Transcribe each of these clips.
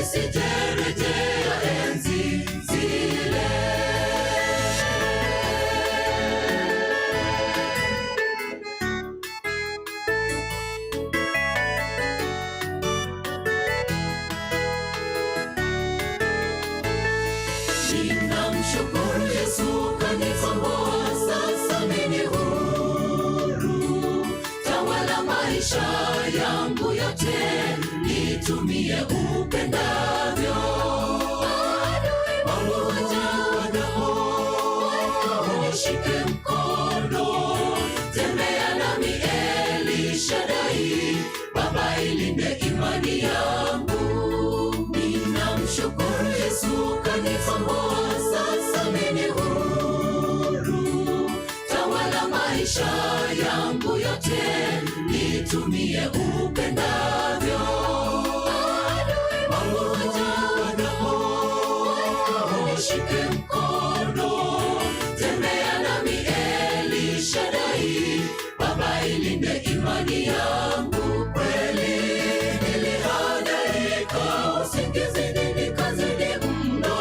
Nisijerejea enzi zile. Ninamshukuru Yesu kanikomboa, sasa mimi huru. Tawala maisha yangu yote, nitumie upendavyo. Adui wangu wajapo, unishike mkono. Tembea nami Elishadai, Baba ilinde imani yangu. Ninamshukuru Yesu kanikomboa, sasa mimi huru. Tawala maisha yangu yote, nitumie upendavyo. Adui wangu wajapo, unishike mkono. Tembea nami Elishadai, Baba ilinde imani yangu. Kweli nilihangaika, usingizini nikazidi mno,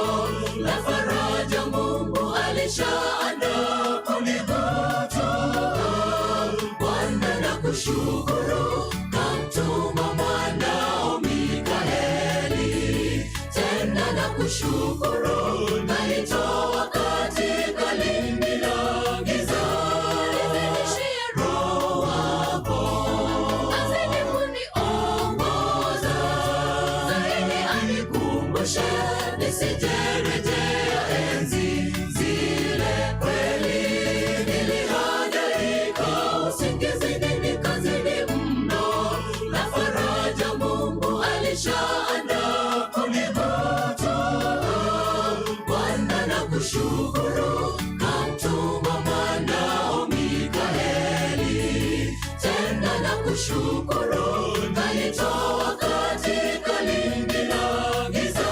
na faraja Mungu alishaandaa kunigutua. Bwana nakushukuru, kamtuma mwanao Mikaeli. Tena nakushukuru, kanitoa katika lindi la giza. Nizidishie Roho wako, azidi kuniongoza, zaidi anikumbushe, nisijerejea enzi zile. Kweli nilihangaika, usingizini nikazidi mno, na faraja Mungu alishaandaa kunigutua. Bwana nakushukuru, kamtuma mwanao Mikaeli. Tena nakushukuru, kanitoa katika lindi la giza.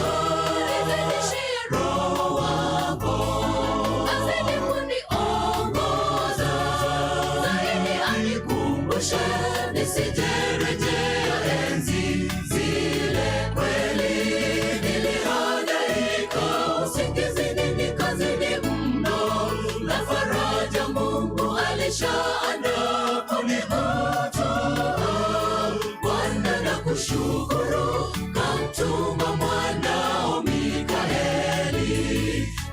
Nizidishie Roho wako, azidi kuniongoza, zaidi anikumbushe, nisijerejea enzi zile. Kweli nilihangaika, usingizini nikazidi mno, na faraja Mungu alishaandaa kunigutua. Bwana nakushukuru, kamtuma mwanao Mikaeli.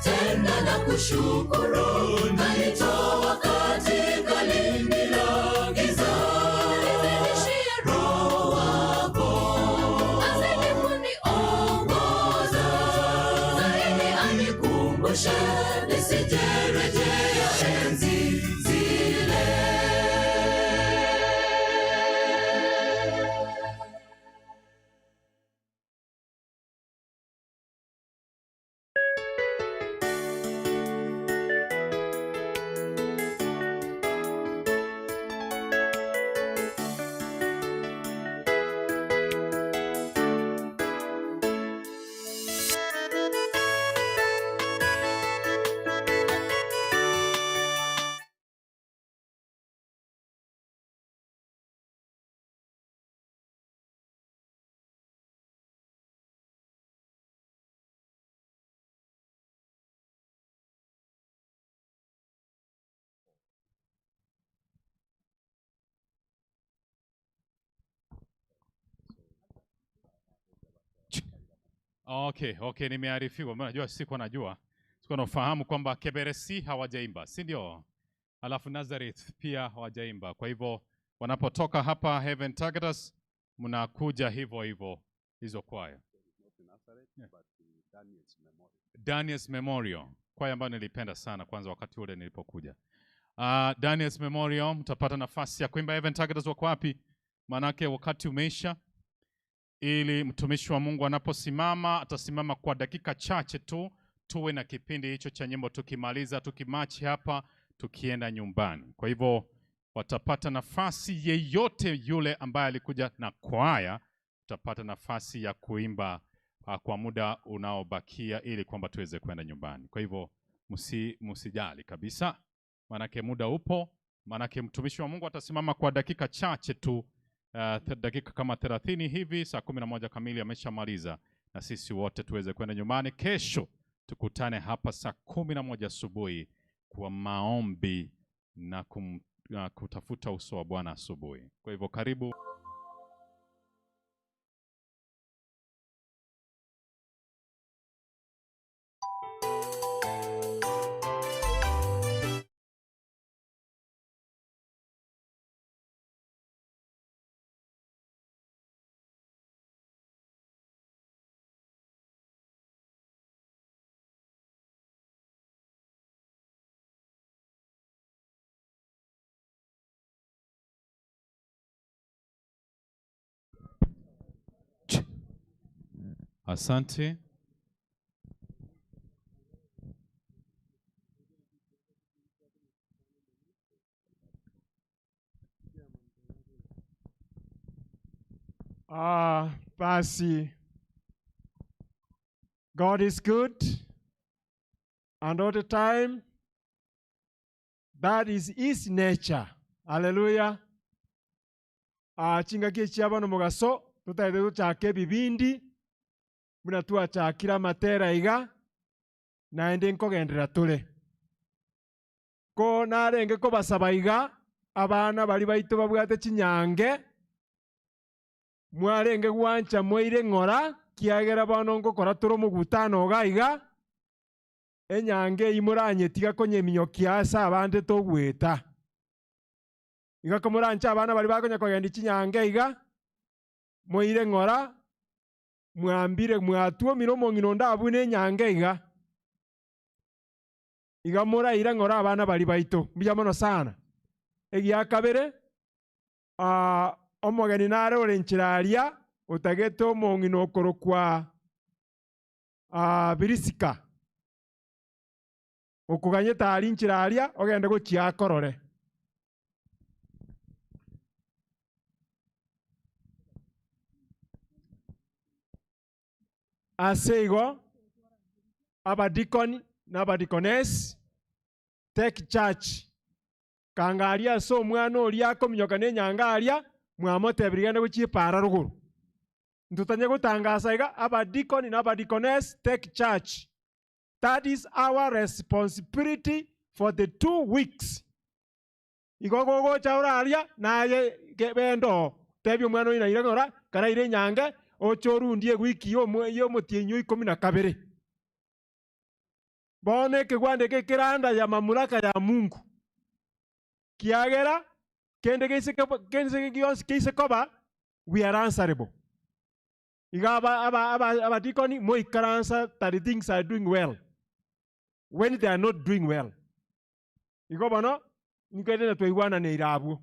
Tena nakushukuru, kanitoa katika lindi la giza. Nizidishie Roho wako, azidi kuniongoza, zaidi anikumbushe, nisijerejea enzi zile. Okay, nimearifiwa. Maana najua sikuwa najua. Sikuwa nafahamu kwamba Keberesi hawajaimba, si ndio? Alafu Nazareth pia hawajaimba. Kwa hivyo wanapotoka hapa Heaven Targeters mnakuja hivyo hivyo hizo kwaya. Not in Nazareth, but in Daniel's Memorial. Daniel's Memorial, kwaya ambayo nilipenda sana kwanza wakati ule nilipokuja. Daniel's Memorial mtapata nafasi ya kuimba. Heaven Targeters wako wapi? Maanake wakati umeisha, ili mtumishi wa Mungu anaposimama atasimama kwa dakika chache tu, tuwe na kipindi hicho cha nyimbo, tukimaliza tukimachi hapa tukienda nyumbani. Kwa hivyo watapata nafasi, yeyote yule ambaye alikuja na kwaya utapata nafasi ya kuimba kwa muda unaobakia ili kwamba tuweze kwenda nyumbani. Kwa hivyo msijali kabisa, maanake muda upo, maanake mtumishi wa Mungu atasimama kwa dakika chache tu, dakika kama 30 hivi, saa 11 kamili ameshamaliza. Na sisi wote tuweze kwenda nyumbani. Kesho tukutane hapa saa 11 asubuhi kwa maombi na kutafuta uso wa Bwana asubuhi. Kwa hivyo karibu. Asante. Ah, basi. God is good, and all the time. That is his nature. Hallelujah. Ah, chingaki chiabano mugaso tutaide tuchake bibindi buna twachakira matera iga naende nkogendera tule ko narenge kobasaba iga abana bari baito babwate chinyange mwarenge gwancha mwaire ng'ora kiagera bono ngokora toro mugutano iga iga enyange imuranye tiga konyeminyokia ase abande togweta iga komorancha abana bari bakonya kogenda chinyange iga mwaire ng'ora mwambire mwatuomire omong'ina onde abune enyange iga iga moraire ng'ora abana bari baito mbuya mono sana. Egia kabere omogeni nare ore nchera aria otagete omong'ina okorokwa birisika okoganyete ari nchera aria ogende gochia akorore. Ase igo abadikoni n'abadikones take charge kangaria ase omwana oria akominyoka n'enyanga aria mwamotebiri gende gochipara ruguru ntutanye gotangasa iga abadikoni n'abadikones take charge. That is our responsibility for the 2 weeks. Igo gogocha oraria naye bendo tebi omwana oyo naire ng'ora karaire enyange ochorundie wiki yomotienyo 12. Bono ekegwande gekiranda ya mamlaka ya Mungu kiagera kende geise koba we are answerable. Iga abadikoni moikaransa that the things are doing well when they are not doing well. Igo bono nikwende twaigwana neirabwo.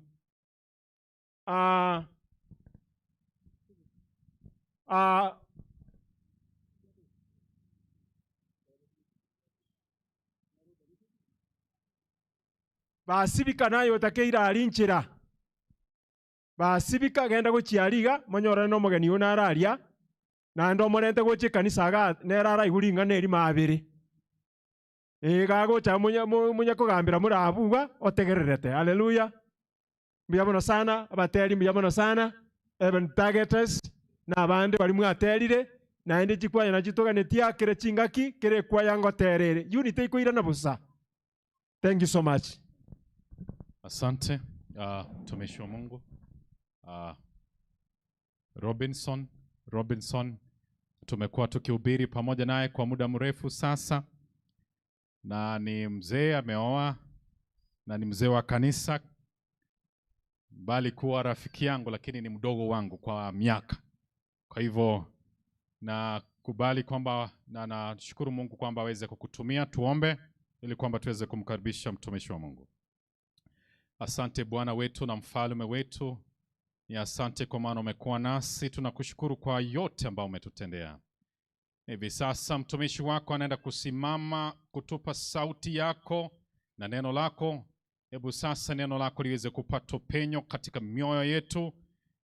Basibika nayo otakeire ari nchera basibika genda gochiariga monyorane nomogeni oyo nararia naende omorente gochia ekanisa iga nere araigure ring'ana eri mabere gagocha munya kogambera morabuga otegererete. Haleluya. Mbuya mono sana abateri, mbuya mono sana Even Targeters na abande bari mwaterire naende chikwaya nachitoganetia kere chingaki kere kwaya ngoterere unity ikoirana busa. Thank you so much. Asante mtumishi wa Mungu Robinson tumekuwa tukihubiri pamoja naye kwa muda mrefu sasa, na ni mzee ameoa na ni mzee wa kanisa, bali kuwa rafiki yangu lakini ni mdogo wangu kwa miaka. Kwa hivyo nakubali kwamba na nashukuru Mungu kwamba aweze kukutumia. Tuombe ili kwamba tuweze kumkaribisha mtumishi wa Mungu. Asante Bwana wetu na mfalme wetu, ni asante kwa maana umekuwa nasi. Tunakushukuru kwa yote ambayo umetutendea. Hivi sasa mtumishi wako anaenda kusimama kutupa sauti yako na neno lako. Hebu sasa neno lako liweze kupata upenyo katika mioyo yetu,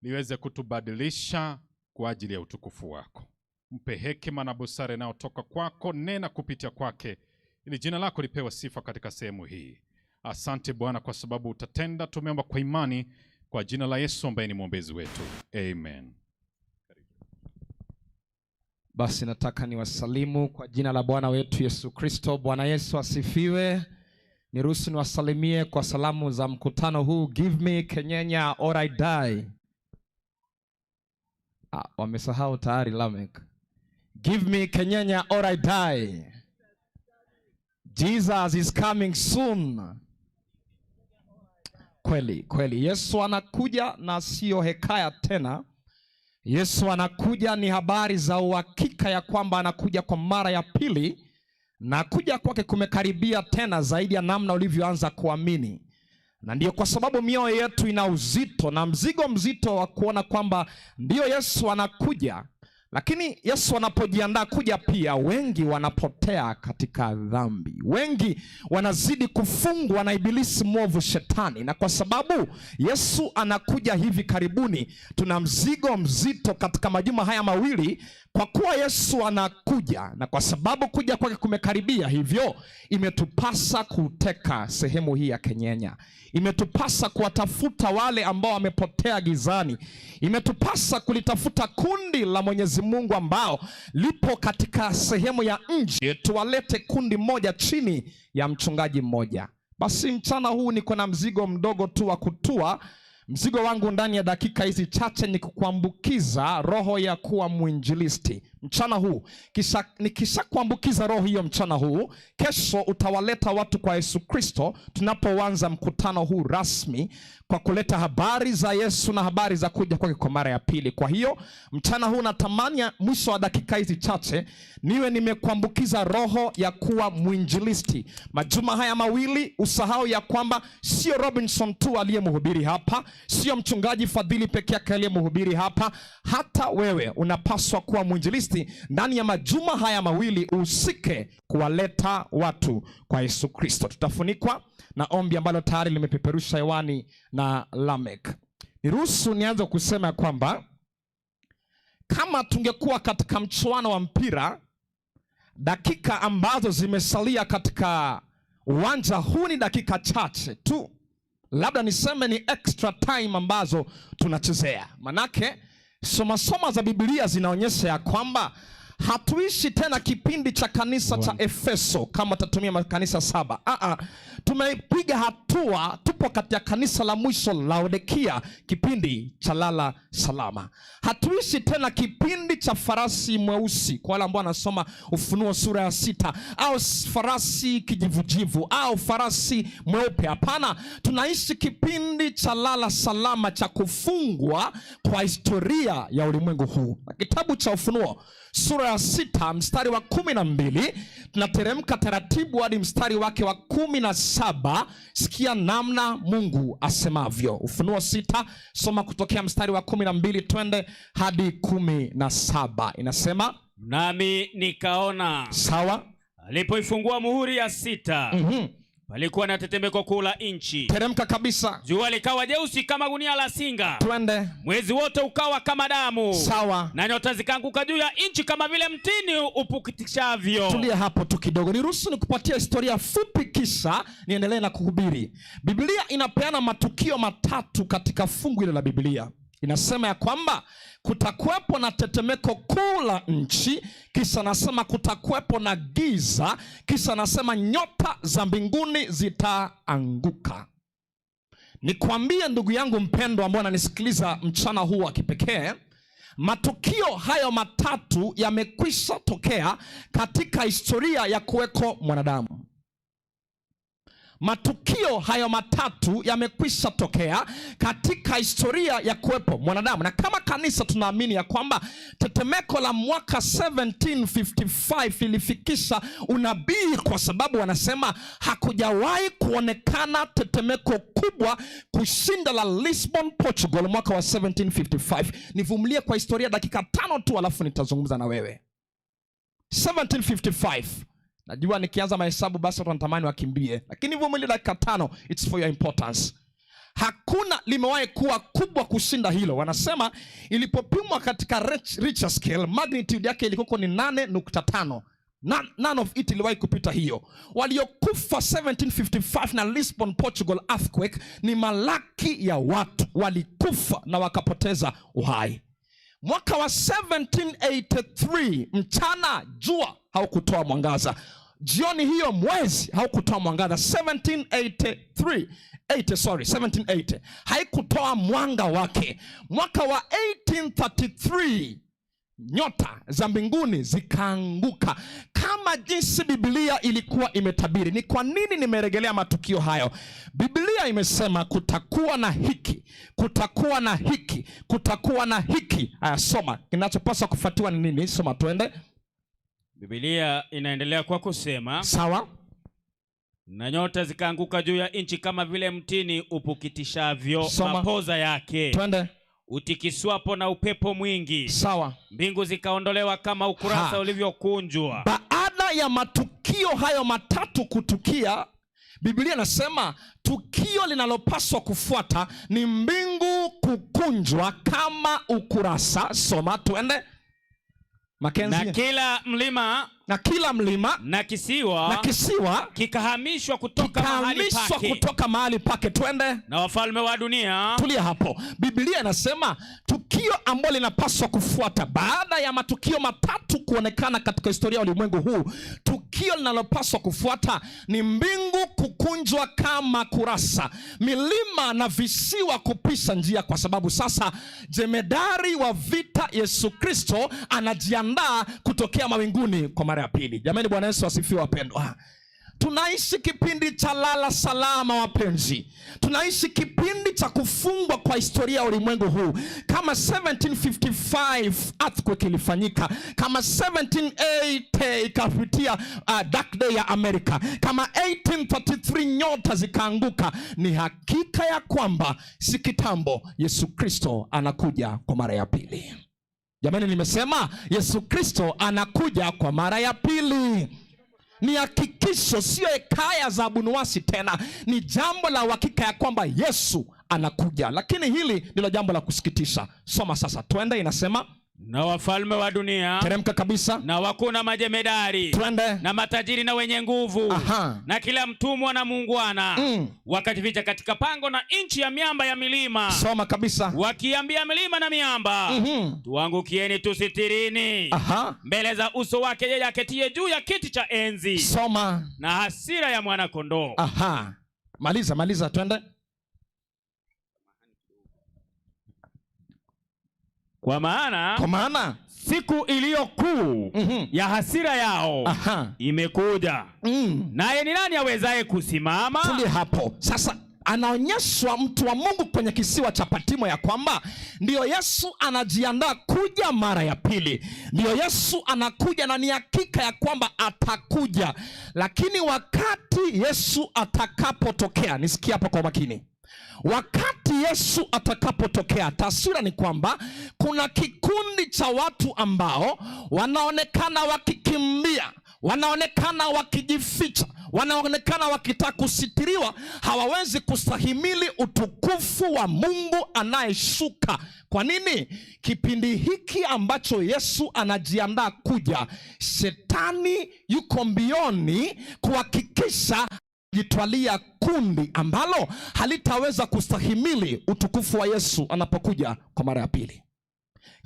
liweze kutubadilisha kwa ajili ya utukufu wako. Mpe hekima na busara inayotoka kwako, nena kupitia kwake, ili jina lako lipewe sifa katika sehemu hii. Asante Bwana kwa sababu utatenda. Tumeomba kwa imani kwa jina la Yesu ambaye ni mwombezi wetu. Amen. Basi nataka niwasalimu kwa jina la Bwana wetu Yesu Kristo. Bwana Yesu asifiwe. Niruhusu niwasalimie kwa salamu za mkutano huu. Give me Kenyenya or I die. Ah, wamesahau tayari Lamek. Give me Kenyenya or I die. Jesus is coming soon. Kweli kweli, Yesu anakuja na siyo hekaya tena. Yesu anakuja, ni habari za uhakika ya kwamba anakuja kwa mara ya pili, na kuja kwake kumekaribia tena zaidi ya namna ulivyoanza kuamini. Na ndiyo kwa sababu mioyo yetu ina uzito na mzigo mzito wa kuona kwamba ndiyo Yesu anakuja. Lakini Yesu anapojiandaa kuja pia, wengi wanapotea katika dhambi, wengi wanazidi kufungwa na ibilisi mwovu Shetani. Na kwa sababu Yesu anakuja hivi karibuni, tuna mzigo mzito katika majuma haya mawili, kwa kuwa Yesu anakuja, na kwa sababu kuja kwake kumekaribia, hivyo imetupasa kuteka sehemu hii ya Kenyenya, imetupasa kuwatafuta wale ambao wamepotea gizani, imetupasa kulitafuta kundi la Mwenyezi Mungu ambao lipo katika sehemu ya nje, tuwalete kundi moja chini ya mchungaji mmoja. Basi mchana huu niko na mzigo mdogo tu wa kutua. Mzigo wangu ndani ya dakika hizi chache ni kukuambukiza roho ya kuwa mwinjilisti mchana huu. Kisha nikishakuambukiza roho hiyo mchana huu, kesho utawaleta watu kwa Yesu Kristo tunapoanza mkutano huu rasmi kwa kuleta habari za Yesu na habari za kuja kwake kwa mara ya pili. Kwa hiyo mchana huu natamani mwisho wa dakika hizi chache niwe nimekuambukiza roho ya kuwa mwinjilisti. Majuma haya mawili usahau ya kwamba sio Robinson tu aliyemhubiri hapa, sio mchungaji Fadhili peke yake aliyemhubiri hapa, hata wewe unapaswa kuwa mwinjilisti ndani ya majuma haya mawili, uhusike kuwaleta watu kwa Yesu Kristo. Tutafunikwa na ombi ambalo tayari limepeperusha hewani na Lamek. Niruhusu nianze kusema kwamba kama tungekuwa katika mchuano wa mpira, dakika ambazo zimesalia katika uwanja huu ni dakika chache tu, labda niseme ni extra time ambazo tunachezea. Manake somasoma za Biblia zinaonyesha ya kwamba hatuishi tena kipindi cha kanisa cha Efeso kama tatumia makanisa 7. Tumepiga hatua, tupo katika kanisa la mwisho Laodikia, kipindi cha lala salama. Hatuishi tena kipindi cha farasi mweusi, kwa wale ambao wanasoma Ufunuo sura ya 6, au farasi kijivujivu au farasi mweupe. Hapana, tunaishi kipindi cha lala salama cha kufungwa kwa historia ya ulimwengu huu. Na kitabu cha Ufunuo sura ya 6 mstari wa 12 tunateremka taratibu hadi mstari wake wa 17. Sikia namna Mungu asemavyo. Ufunuo 6, soma kutokea mstari wa 12 twende hadi 17. Inasema, nami nikaona sawa, alipoifungua muhuri ya 6, palikuwa na tetemeko kuu la nchi. Teremka kabisa. Jua likawa jeusi kama gunia la singa. Twende. Mwezi wote ukawa kama damu. Sawa. Na nyota zikaanguka juu ya nchi kama vile mtini upukutishavyo. Tulia hapo tu kidogo. Niruhusu nikupatie historia fupi kisha niendelee na kuhubiri. Biblia inapeana matukio matatu katika fungu hilo la Biblia. Inasema ya kwamba kutakuwepo na tetemeko kuu la nchi, kisha nasema kutakuwepo na giza, kisha nasema nyota za mbinguni zitaanguka. Nikwambie ndugu yangu mpendwa ambaye unanisikiliza mchana huu wa kipekee, matukio hayo matatu yamekwisha tokea katika historia ya kuweko mwanadamu. Matukio hayo matatu yamekwisha tokea katika historia ya kuwepo mwanadamu. Na kama kanisa tunaamini ya kwamba tetemeko la mwaka 1755 lilifikisha unabii, kwa sababu wanasema hakujawahi kuonekana tetemeko kubwa kushinda la Lisbon, Portugal mwaka wa 1755. Nivumilie kwa historia dakika 5 tu alafu nitazungumza na wewe. 1755. Najua nikianza mahesabu basi watu wanatamani wakimbie, lakini vumilia dakika 5, it's for your importance. Hakuna limewahi kuwa kubwa kushinda hilo. Wanasema ilipopimwa katika Richter scale, magnitude yake ilikuwa ni 8.5. None of it iliwahi kupita hiyo. Waliokufa 1755 na Lisbon, Portugal earthquake ni malaki ya watu walikufa na wakapoteza uhai. Mwaka wa 1783 mchana jua haukutoa mwangaza, jioni hiyo mwezi haukutoa mwangaza. 1783 80, sorry, 1780 haikutoa mwanga wake. Mwaka wa 1833 nyota za mbinguni zikaanguka kama jinsi Biblia ilikuwa imetabiri. Ni kwa nini nimerejelea matukio hayo? Biblia imesema kutakuwa na hiki, kutakuwa na hiki, kutakuwa na hiki. Haya, soma. Kinachopaswa kufuatiwa ni nini? Soma tuende. Biblia inaendelea kwa kusema, Sawa. Na nyota zikaanguka juu ya nchi kama vile mtini upukitishavyo Soma. Mapoza yake, Twende. Utikiswapo na upepo mwingi. Sawa. Mbingu zikaondolewa kama ukurasa ulivyokunjwa. Baada ya matukio hayo matatu kutukia, Biblia inasema tukio linalopaswa kufuata ni mbingu kukunjwa kama ukurasa. Soma tuende. Mackenzie. Na kila mlima Na kila mlima na kisiwa na kisiwa kikahamishwa kutoka mahali kikahamishwa pake. Kutoka mahali pake. Twende. Na wafalme wa dunia. Tulia hapo. Biblia inasema tukio ambalo linapaswa kufuata baada ya matukio matatu kuonekana katika historia ya ulimwengu huu, tukio linalopaswa kufuata ni mbingu kukunjwa kama kurasa, milima na visiwa kupisha njia, kwa sababu sasa jemedari wa vita Yesu Kristo anajiandaa kutokea mawinguni kwa mara ya pili. Jamani, Bwana Yesu asifiwe, wapendwa. Tunaishi kipindi cha lala salama, wapenzi. Tunaishi kipindi cha kufungwa kwa historia ya ulimwengu huu. Kama 1755 earthquake ilifanyika, kama 1780 ikapitia dark day ya Amerika, kama 1833 nyota zikaanguka, ni hakika ya kwamba si kitambo Yesu Kristo anakuja kwa mara ya pili. Jamani, nimesema Yesu Kristo anakuja kwa mara ya pili. Ni hakikisho, sio hekaya za Abunuwasi tena, ni jambo la uhakika ya kwamba Yesu anakuja. Lakini hili ndilo jambo la kusikitisha. Soma sasa, twende. Inasema Na wafalme wa dunia teremka kabisa, na wakuu na majemedari twende. Na matajiri na wenye nguvu na kila mtumwa na muungwana wakajificha katika pango na nchi ya miamba ya milima, Soma kabisa. Wakiambia milima na miamba, "Tuangukieni, tusitirini mbele za uso wake yeye aketie juu ya kiti cha enzi Soma. Na hasira ya mwana kondoo." Aha. Maliza, maliza, twende. Kwa maana Kwa maana siku iliyo kuu ya hasira yao imekuja, naye ni nani awezaye kusimama? Tulie hapo sasa. Anaonyeshwa mtu wa Mungu kwenye kisiwa cha Patimo ya kwamba ndiyo Yesu anajiandaa kuja mara ya pili, ndiyo Yesu anakuja na ni hakika ya kwamba atakuja. Lakini wakati Yesu atakapotokea, nisikie hapa kwa makini. Wakati Yesu atakapotokea, taswira ni kwamba kuna kikundi cha watu ambao wanaonekana wakikimbia, wanaonekana wakijificha, wanaonekana wakitaka kusitiriwa, hawawezi kustahimili utukufu wa Mungu anayeshuka. Kwa nini? Kipindi hiki ambacho Yesu anajiandaa kuja, shetani yuko mbioni kuhakikisha jitwalia kundi ambalo halitaweza kustahimili utukufu wa Yesu anapokuja kwa mara ya pili.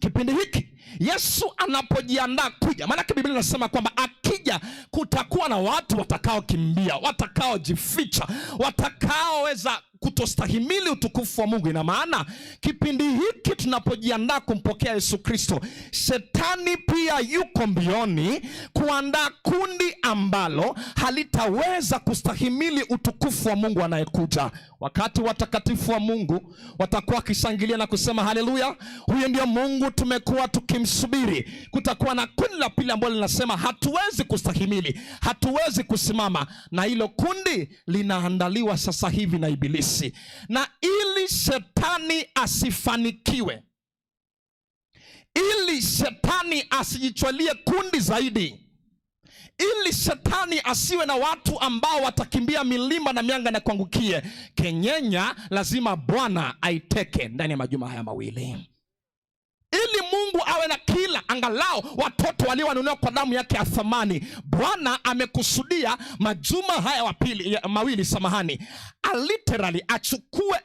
Kipindi hiki Yesu anapojiandaa kuja, maanake Biblia inasema kwamba akija kutakuwa na watu watakaokimbia, watakaojificha, watakaoweza kutostahimili utukufu wa Mungu. Ina maana kipindi hiki tunapojiandaa kumpokea Yesu Kristo, shetani pia yuko mbioni kuandaa kundi ambalo halitaweza kustahimili utukufu wa Mungu anayekuja. Wakati watakatifu wa Mungu watakuwa wakishangilia na kusema haleluya, huyu ndio Mungu tumekuwa tukimsubiri, kutakuwa na kundi la pili ambalo linasema hatuwezi kustahimili, hatuwezi kusimama, na hilo kundi linaandaliwa sasa hivi na Ibilisi. Na ili shetani asifanikiwe, ili shetani asijitwalie kundi zaidi, ili shetani asiwe na watu ambao watakimbia milima na mianga na kuangukie kenyenya, lazima Bwana aiteke ndani ya majuma haya mawili, ili Mungu awe na kila angalau watoto waliowanunuliwa kwa damu yake ya thamani. Bwana amekusudia majuma haya mawili, samahani, literally achukue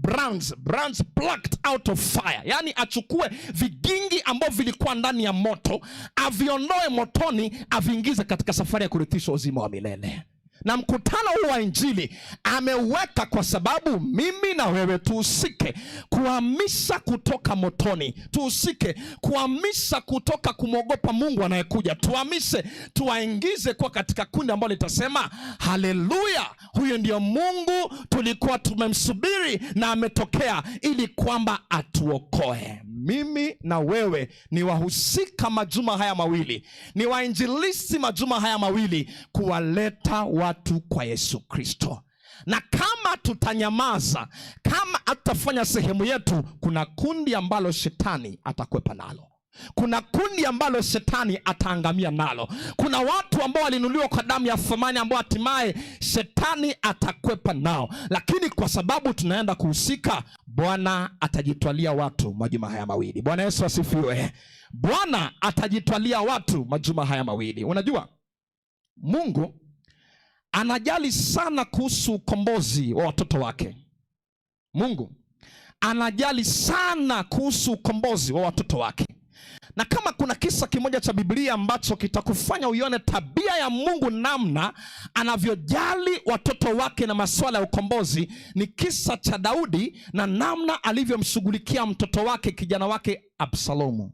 Brands plucked out of fire, yaani achukue vigingi ambavyo vilikuwa ndani ya moto, aviondoe motoni, aviingize katika safari ya kurithishwa uzima wa milele. Na mkutano huu wa Injili ameweka kwa sababu mimi na wewe tuhusike kuhamisha kutoka motoni, tuhusike kuhamisha kutoka kumwogopa Mungu anayekuja, tuhamishe, tuwaingize kwa katika kundi ambalo litasema haleluya, huyu ndio Mungu tulikuwa tumemsubiri na ametokea ili kwamba atuokoe. Mimi na wewe ni wahusika majuma haya mawili, ni wainjilisti majuma haya mawili, kuwaleta watu kwa Yesu Kristo. Na kama tutanyamaza, kama hatutafanya sehemu yetu, kuna kundi ambalo shetani atakwepa nalo. Kuna kundi ambalo shetani ataangamia nalo. Kuna watu ambao walinunuliwa kwa damu ya thamani ambao hatimaye shetani atakwepa nao. Lakini kwa sababu tunaenda kuhusika, Bwana atajitwalia watu majuma haya mawili. Bwana Yesu asifiwe. Bwana atajitwalia watu majuma haya mawili. Unajua, Mungu anajali sana kuhusu ukombozi wa watoto wake. Mungu anajali sana kuhusu ukombozi wa watoto wake. Na kama kuna kisa kimoja cha Biblia ambacho kitakufanya uione tabia ya Mungu namna anavyojali watoto wake na masuala ya ukombozi, ni kisa cha Daudi na namna alivyomshughulikia mtoto wake, kijana wake Absalomu.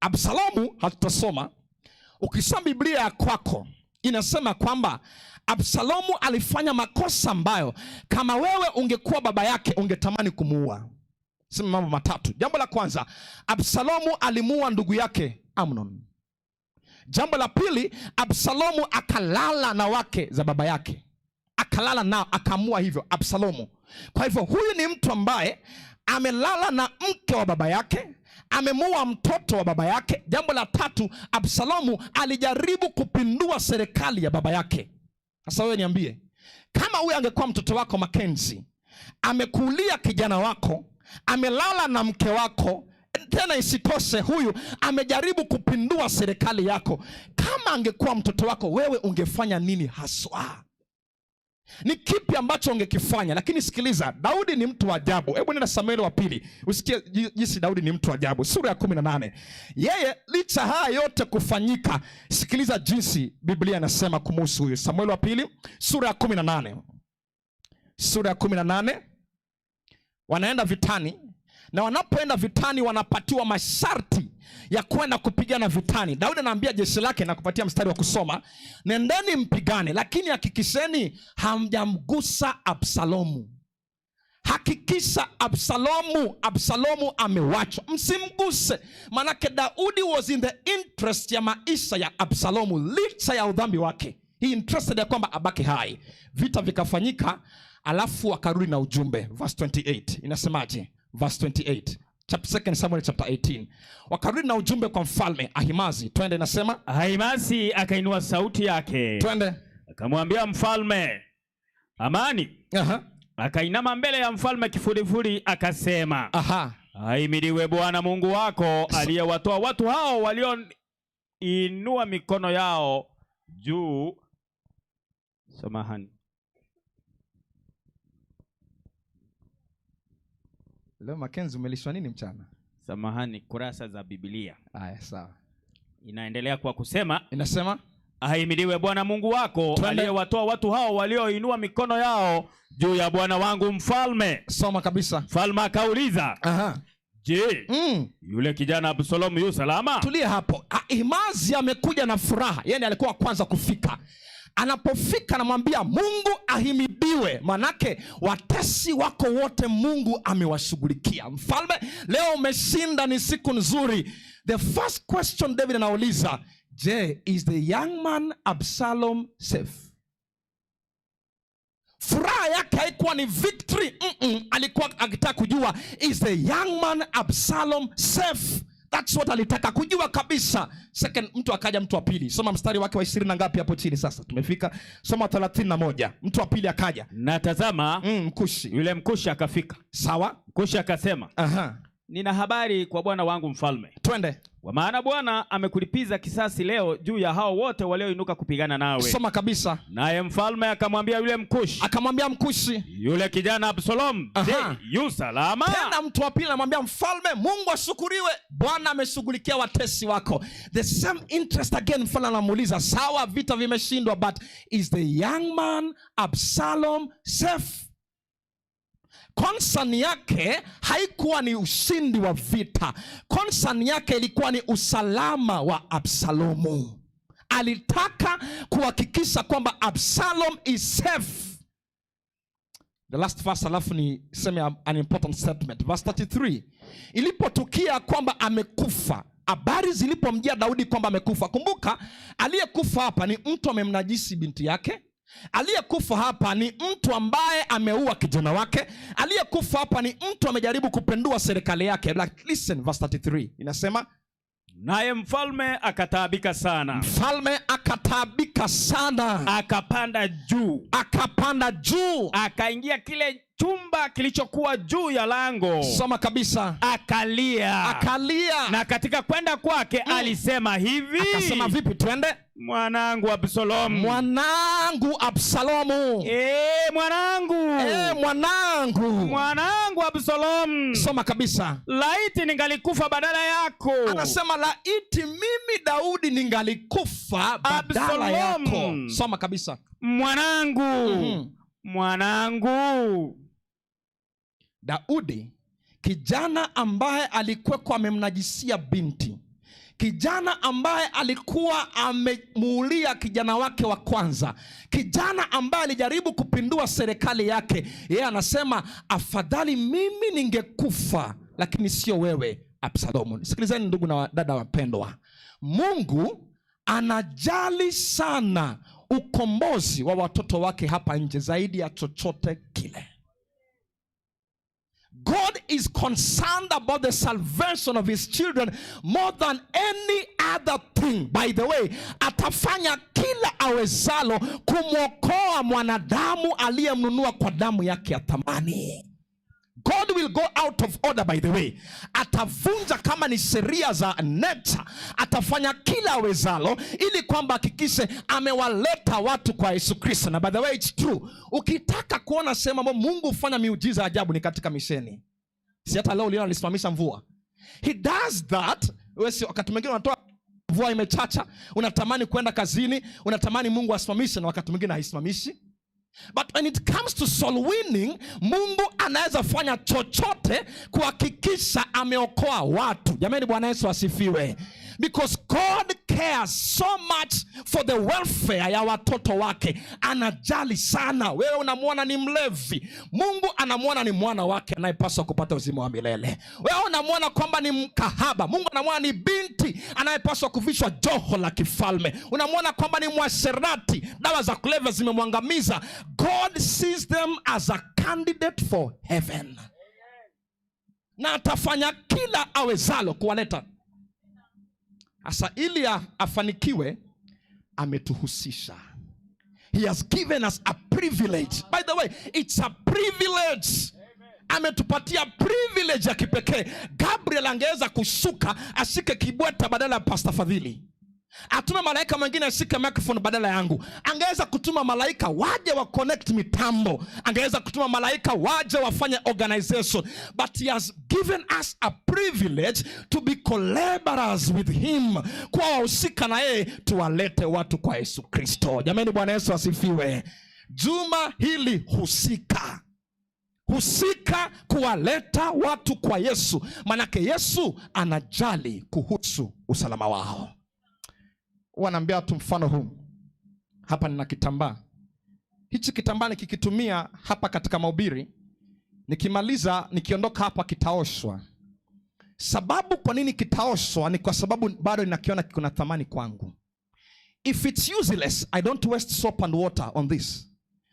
Absalomu hatutasoma. Ukisoma Biblia ya kwako inasema kwamba Absalomu alifanya makosa ambayo kama wewe ungekuwa baba yake ungetamani kumuua. Sema mambo matatu. Jambo la kwanza, Absalomu alimuua ndugu yake Amnon. Jambo la pili, Absalomu akalala na wake za baba yake. Akalala nao, akaamua hivyo Absalomu. Kwa hivyo huyu ni mtu ambaye amelala na mke wa baba yake, amemuua mtoto wa baba yake. Jambo la tatu, Absalomu alijaribu kupindua serikali ya baba yake. Sasa wewe niambie, kama huyu angekuwa mtoto wako Mackenzie, amekuulia kijana wako, amelala na mke wako, tena isitoshe huyu amejaribu kupindua serikali yako, kama angekuwa mtoto wako wewe ungefanya nini haswa? Ni kipi ambacho ungekifanya? Lakini sikiliza, Daudi ni mtu wa ajabu. Hebu nenda Samueli wa pili usikie jinsi Daudi ni mtu wa ajabu. Sura ya 18. Yeye licha haya yote kufanyika, sikiliza jinsi Biblia inasema kumhusu huyu. Samueli wa pili sura ya 18. Sura ya 18. Wanaenda vitani, na wanapoenda vitani wanapatiwa masharti ya kwenda kupigana vitani. Daudi anaambia jeshi lake, na kupatia mstari wa kusoma, nendeni mpigane, lakini hakikisheni hamjamgusa Absalomu. Hakikisha Absalomu amewachwa, msimguse. Manake Daudi was in the interest ya maisha ya Absalomu licha ya udhambi wake. He interested ya kwamba abaki hai. Vita vikafanyika, alafu akarudi na ujumbe. Verse 28 inasemaje? Verse 28, chapter 2 Samuel chapter 18. Wakarudi na ujumbe kwa mfalme Ahimazi. Twende, inasema Ahimazi akainua sauti yake. Twende. Akamwambia mfalme, amani. Akainama mbele ya mfalme kifurifuri akasema, Ahimidiwe Bwana Mungu wako aliyewatoa watu hao walioinua mikono yao juu. Samahani. Leo Mackenzie umelishwa nini mchana? Samahani, kurasa za Biblia. Aya, sawa. Inaendelea kwa kusema, inasema Ahimidiwe Bwana Mungu wako aliyewatoa watu hao walioinua mikono yao juu ya bwana wangu mfalme. Soma kabisa. Mfalme akauliza, Je, yule kijana Absalomu yu salama? Tulia hapo. Ahimazi amekuja na furaha. Yeye alikuwa wa kwanza kufika. Anapofika anamwambia Mungu ahimidiwe, manake watesi wako wote Mungu amewashughulikia. Mfalme, leo umeshinda, ni siku nzuri. The first question David anauliza, je, is the young man Absalom safe? Furaha yake haikuwa ni victory. Alikuwa akitaka kujua, is the young man Absalom safe? That's what alitaka kujua kabisa. Second, mtu akaja, mtu wa pili. Soma mstari wake wa 20 na ngapi hapo chini sasa. Tumefika. Soma 31. Mtu wa pili akaja. Na tazama, Mkushi. Yule Mkushi akafika. Sawa. Mkushi akasema, Nina habari kwa bwana wangu mfalme. Twende. Kwa maana Bwana amekulipiza kisasi leo juu ya hao wote walioinuka kupigana nawe. Soma kabisa. Naye mfalme akamwambia yule Mkushi, Akamwambia Mkushi, yule kijana Absalom, je, yu salama? Tena mtu wa pili anamwambia mfalme, Mungu ashukuriwe, Bwana ameshughulikia watesi wako. The same interest again. Mfalme anamuuliza, sawa, vita vimeshindwa, but is the young man Absalom safe? Concern yake haikuwa ni ushindi wa vita. Concern yake ilikuwa ni usalama wa Absalomu. Alitaka kuhakikisha kwamba Absalom is safe. The last verse, alafu niseme an important statement. Verse 33. Ilipotukia kwamba amekufa, habari zilipomjia Daudi kwamba amekufa. Kumbuka, aliyekufa hapa ni mtu amemnajisi binti yake. Aliyekufa hapa ni mtu ambaye ameua kijana wake. Aliyekufa hapa ni mtu amejaribu kupindua serikali yake. Like, listen, verse 33 inasema, Naye mfalme akataabika sana, mfalme akataabika sana, akapanda juu, akapanda juu, akaingia kile chumba kilichokuwa juu ya lango, Soma kabisa. Akalia, Akalia. Na katika kwenda kwake alisema hivi, Akasema vipi? Twende. Mwanangu Absalom, Mwanangu Absalomu, mwanangu, mwanangu, mwanangu Absalom, Soma kabisa. Laiti ningalikufa badala yako. Anasema laiti mimi Daudi ningalikufa badala Absalom. yako. Soma kabisa. Mwanangu, mwanangu. Daudi, kijana ambaye alikuwa amemnajisia binti, kijana ambaye alikuwa amemuulia kijana wake wa kwanza, kijana ambaye alijaribu kupindua serikali yake, yeye anasema afadhali mimi ningekufa, lakini sio wewe Absalomu. Sikilizeni ndugu na dada wapendwa, Mungu anajali sana ukombozi wa watoto wake hapa nje zaidi ya chochote kile. God is concerned about the salvation of his children more than any other thing. By the way, atafanya kila awezalo kumwokoa mwanadamu aliyemnunua kwa damu yake ya thamani. God will go out of order, by the way. Atavunja kama ni sheria za nature. Atafanya kila awezalo ili kwamba hakikishe amewaleta watu kwa Yesu Kristo. Na by the way, it's true. Ukitaka kuona sehemu ambapo Mungu hufanya miujiza ajabu ni katika misheni. Si hata leo uliona alisimamisha mvua. He does that. Wewe si wakati mwingine unatoa mvua imechacha, unatamani kwenda kazini, unatamani Mungu asimamishe, na wakati mwingine haisimamishi. But when it comes to soul winning, Mungu anaweza fanya chochote kuhakikisha ameokoa watu. Jamani, Bwana Yesu asifiwe. Because God cares so much for the welfare ya watoto wake. Anajali sana. Wewe unamwona ni mlevi, Mungu anamwona ni mwana wake anayepaswa kupata uzima wa milele. Wewe unamwona kwamba ni mkahaba, Mungu anamwona ni binti anayepaswa kuvishwa joho la kifalme. Unamwona kwamba ni mwasherati, dawa za kulevya zimemwangamiza. God sees them as a candidate for heaven, na atafanya kila awezalo kuwaleta. Sasa ili afanikiwe, ametuhusisha. He has given us a privilege. By the way, it's a privilege. Ametupatia privilege ya kipekee. Gabriel angeweza kushuka ashike kibweta badala ya Pastor Fadhili, atume malaika mwingine ashike microphone badala yangu. Angeweza kutuma malaika waje wa connect mitambo, angeweza kutuma malaika waje wafanye organization, but he has given us a privilege to be collaborators with him, kuwa wahusika na yeye, tuwalete watu kwa Yesu Kristo. Jamani, Bwana Yesu asifiwe. Juma hili husika, husika kuwaleta watu kwa Yesu, manake Yesu anajali kuhusu usalama wao. Huwa naambia watu mfano huu. Hapa nina kitambaa. Hichi kitambaa nikikitumia hapa katika mahubiri, nikimaliza nikiondoka hapa kitaoshwa. Sababu kwa nini kitaoshwa ni kwa sababu bado ninakiona kiko na thamani kwangu. If it's useless, I don't waste soap and water on this.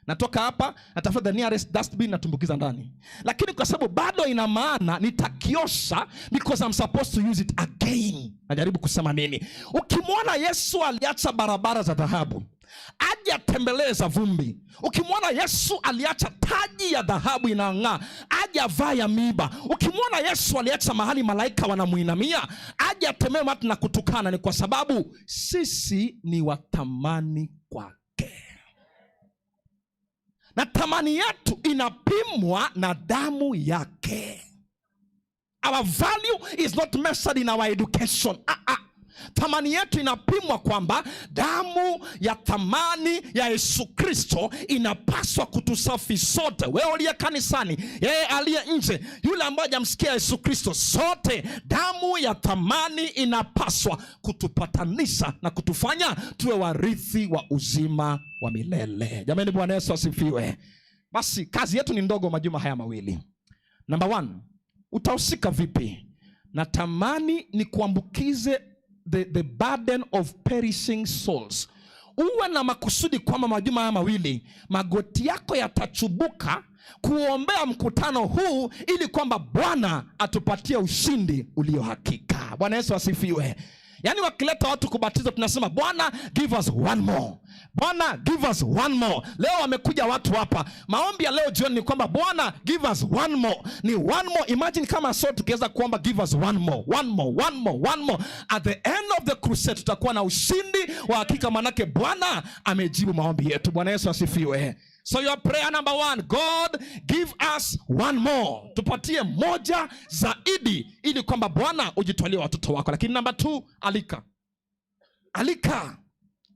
Natoka hapa, natafuta the nearest dustbin, natumbukiza ndani. Lakini kwa sababu bado ina maana, nitakiosha because I'm supposed to use it again. Najaribu kusema nini? Ukimwona Yesu aliacha barabara za dhahabu, aje aje atembeleza vumbi. Ukimwona Yesu aliacha taji ya dhahabu inayong'aa, aje avaa ya miiba. Ukimwona Yesu aliacha mahali malaika wanamuinamia, aje atembee watu na kutukana, ni kwa sababu sisi ni wathamani kwake, na thamani yetu inapimwa na damu yake. Our value is not measured in our education. Ah, ah. Thamani yetu inapimwa kwamba damu ya thamani ya Yesu Kristo inapaswa kutusafi sote, wewe uliye kanisani, yeye aliye nje, yule ambaye hajamsikia Yesu Kristo, sote damu ya thamani inapaswa kutupatanisha na kutufanya tuwe warithi wa uzima wa milele. Jamani, Bwana Yesu asifiwe. Basi kazi yetu ni ndogo majuma haya mawili. Number one, utahusika vipi? Natamani ni kuambukize the burden of perishing souls. Uwe na makusudi kwamba majuma haya mawili magoti yako yatachubuka kuombea mkutano huu ili kwamba Bwana atupatie ushindi ulio hakika. Bwana Yesu asifiwe. Yaani wakileta watu kubatizwa tunasema Bwana give us one more. Bwana give us one more. Leo wamekuja watu hapa. Maombi ya leo jioni ni kwamba Bwana give us one more. Ni one more. Imagine kama sote tukiweza kuomba give us one more, one more, one more, one more. At the end of the crusade tutakuwa na ushindi wa hakika, manake Bwana amejibu maombi yetu. Bwana Yesu asifiwe. So your prayer number one, God give us one more. Tupatie moja zaidi ili kwamba Bwana ujitwalie watoto wako. Lakini number two, alika. Alika.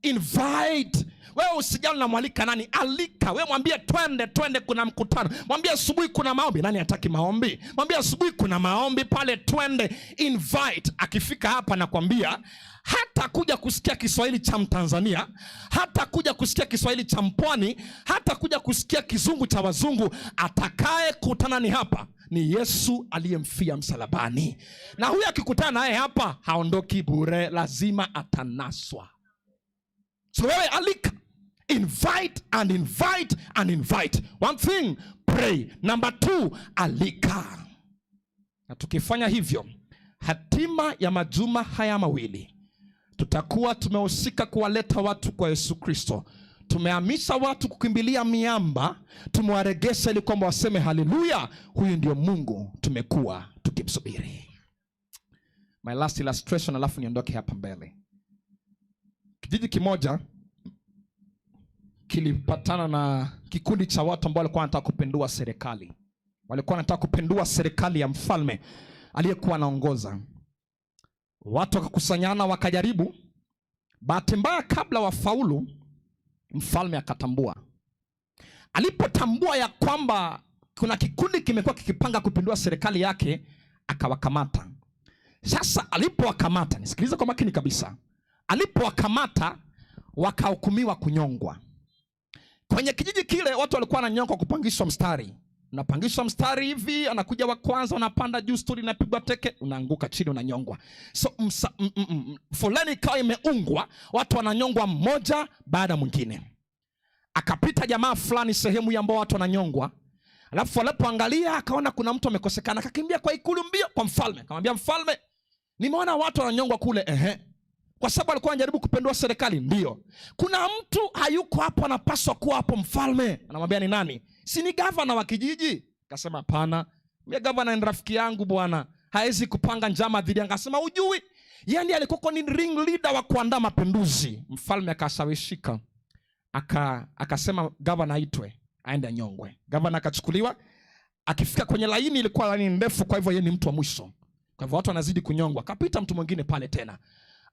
Invite. Wewe usijali unamwalika nani, alika. Wewe mwambie twende, twende, kuna mkutano. Mwambie asubuhi kuna maombi. Nani hataki maombi? Mwambie asubuhi kuna maombi pale, twende. Invite. Akifika hapa nakwambia hata kuja kusikia Kiswahili cha Mtanzania, hata kuja kusikia Kiswahili cha Mpwani, hata kuja kusikia kizungu cha wazungu. Atakaye kutana ni hapa ni Yesu aliyemfia msalabani, na huyu akikutana naye hapa haondoki bure, lazima atanaswa. So wewe alika, invite and invite and invite. One thing, pray. Number two, alika. Na tukifanya hivyo, hatima ya majuma haya mawili tutakuwa tumehusika kuwaleta watu kwa Yesu Kristo. Tumehamisha watu kukimbilia miamba, tumewaregesha ili kwamba waseme haleluya, huyu ndio Mungu tumekuwa tukimsubiri. My last illustration, alafu niondoke hapa mbele. Kijiji kimoja kilipatana na kikundi cha watu ambao walikuwa wanataka kupindua serikali. Walikuwa wanataka kupindua serikali ya mfalme aliyekuwa anaongoza. Watu wakakusanyana wakajaribu. Bahati mbaya, kabla wafaulu, mfalme akatambua. Alipotambua ya kwamba kuna kikundi kimekuwa kikipanga kupindua serikali yake, akawakamata. Sasa alipowakamata, nisikilize kwa makini kabisa, alipowakamata wakahukumiwa kunyongwa. Kwenye kijiji kile watu walikuwa wananyongwa kupangishwa mstari. Unapangishwa mstari hivi, anakuja wa kwanza, unapanda juu, stuli inapigwa teke, unaanguka chini, unanyongwa. So foleni ikawa imeungwa, watu wananyongwa mmoja baada mwingine. Akapita jamaa fulani sehemu ya ambao watu wananyongwa, alafu alipoangalia akaona kuna mtu amekosekana, akakimbia kwa ikulu mbio kwa mfalme, akamwambia mfalme, nimeona watu wananyongwa kule. Ehe, kwa sababu alikuwa anajaribu kupindua serikali. Ndio, kuna mtu hayuko hapo, anapaswa kuwa hapo. Mfalme anamwambia ni nani? Si ni gavana wa kijiji? Akasema hapana, mimi gavana ni rafiki yangu bwana, haezi kupanga njama dhidi yangu. Akasema hujui, yeye ndiye alikuwa ni ring leader wa kuandaa mapinduzi. Mfalme akashawishika, akasema gavana aitwe aende anyongwe. Gavana akachukuliwa, akifika kwenye laini, ilikuwa laini ndefu, kwa hivyo yeye ni mtu wa mwisho, kwa hivyo watu wanazidi kunyongwa. Akapita mtu mwingine pale tena,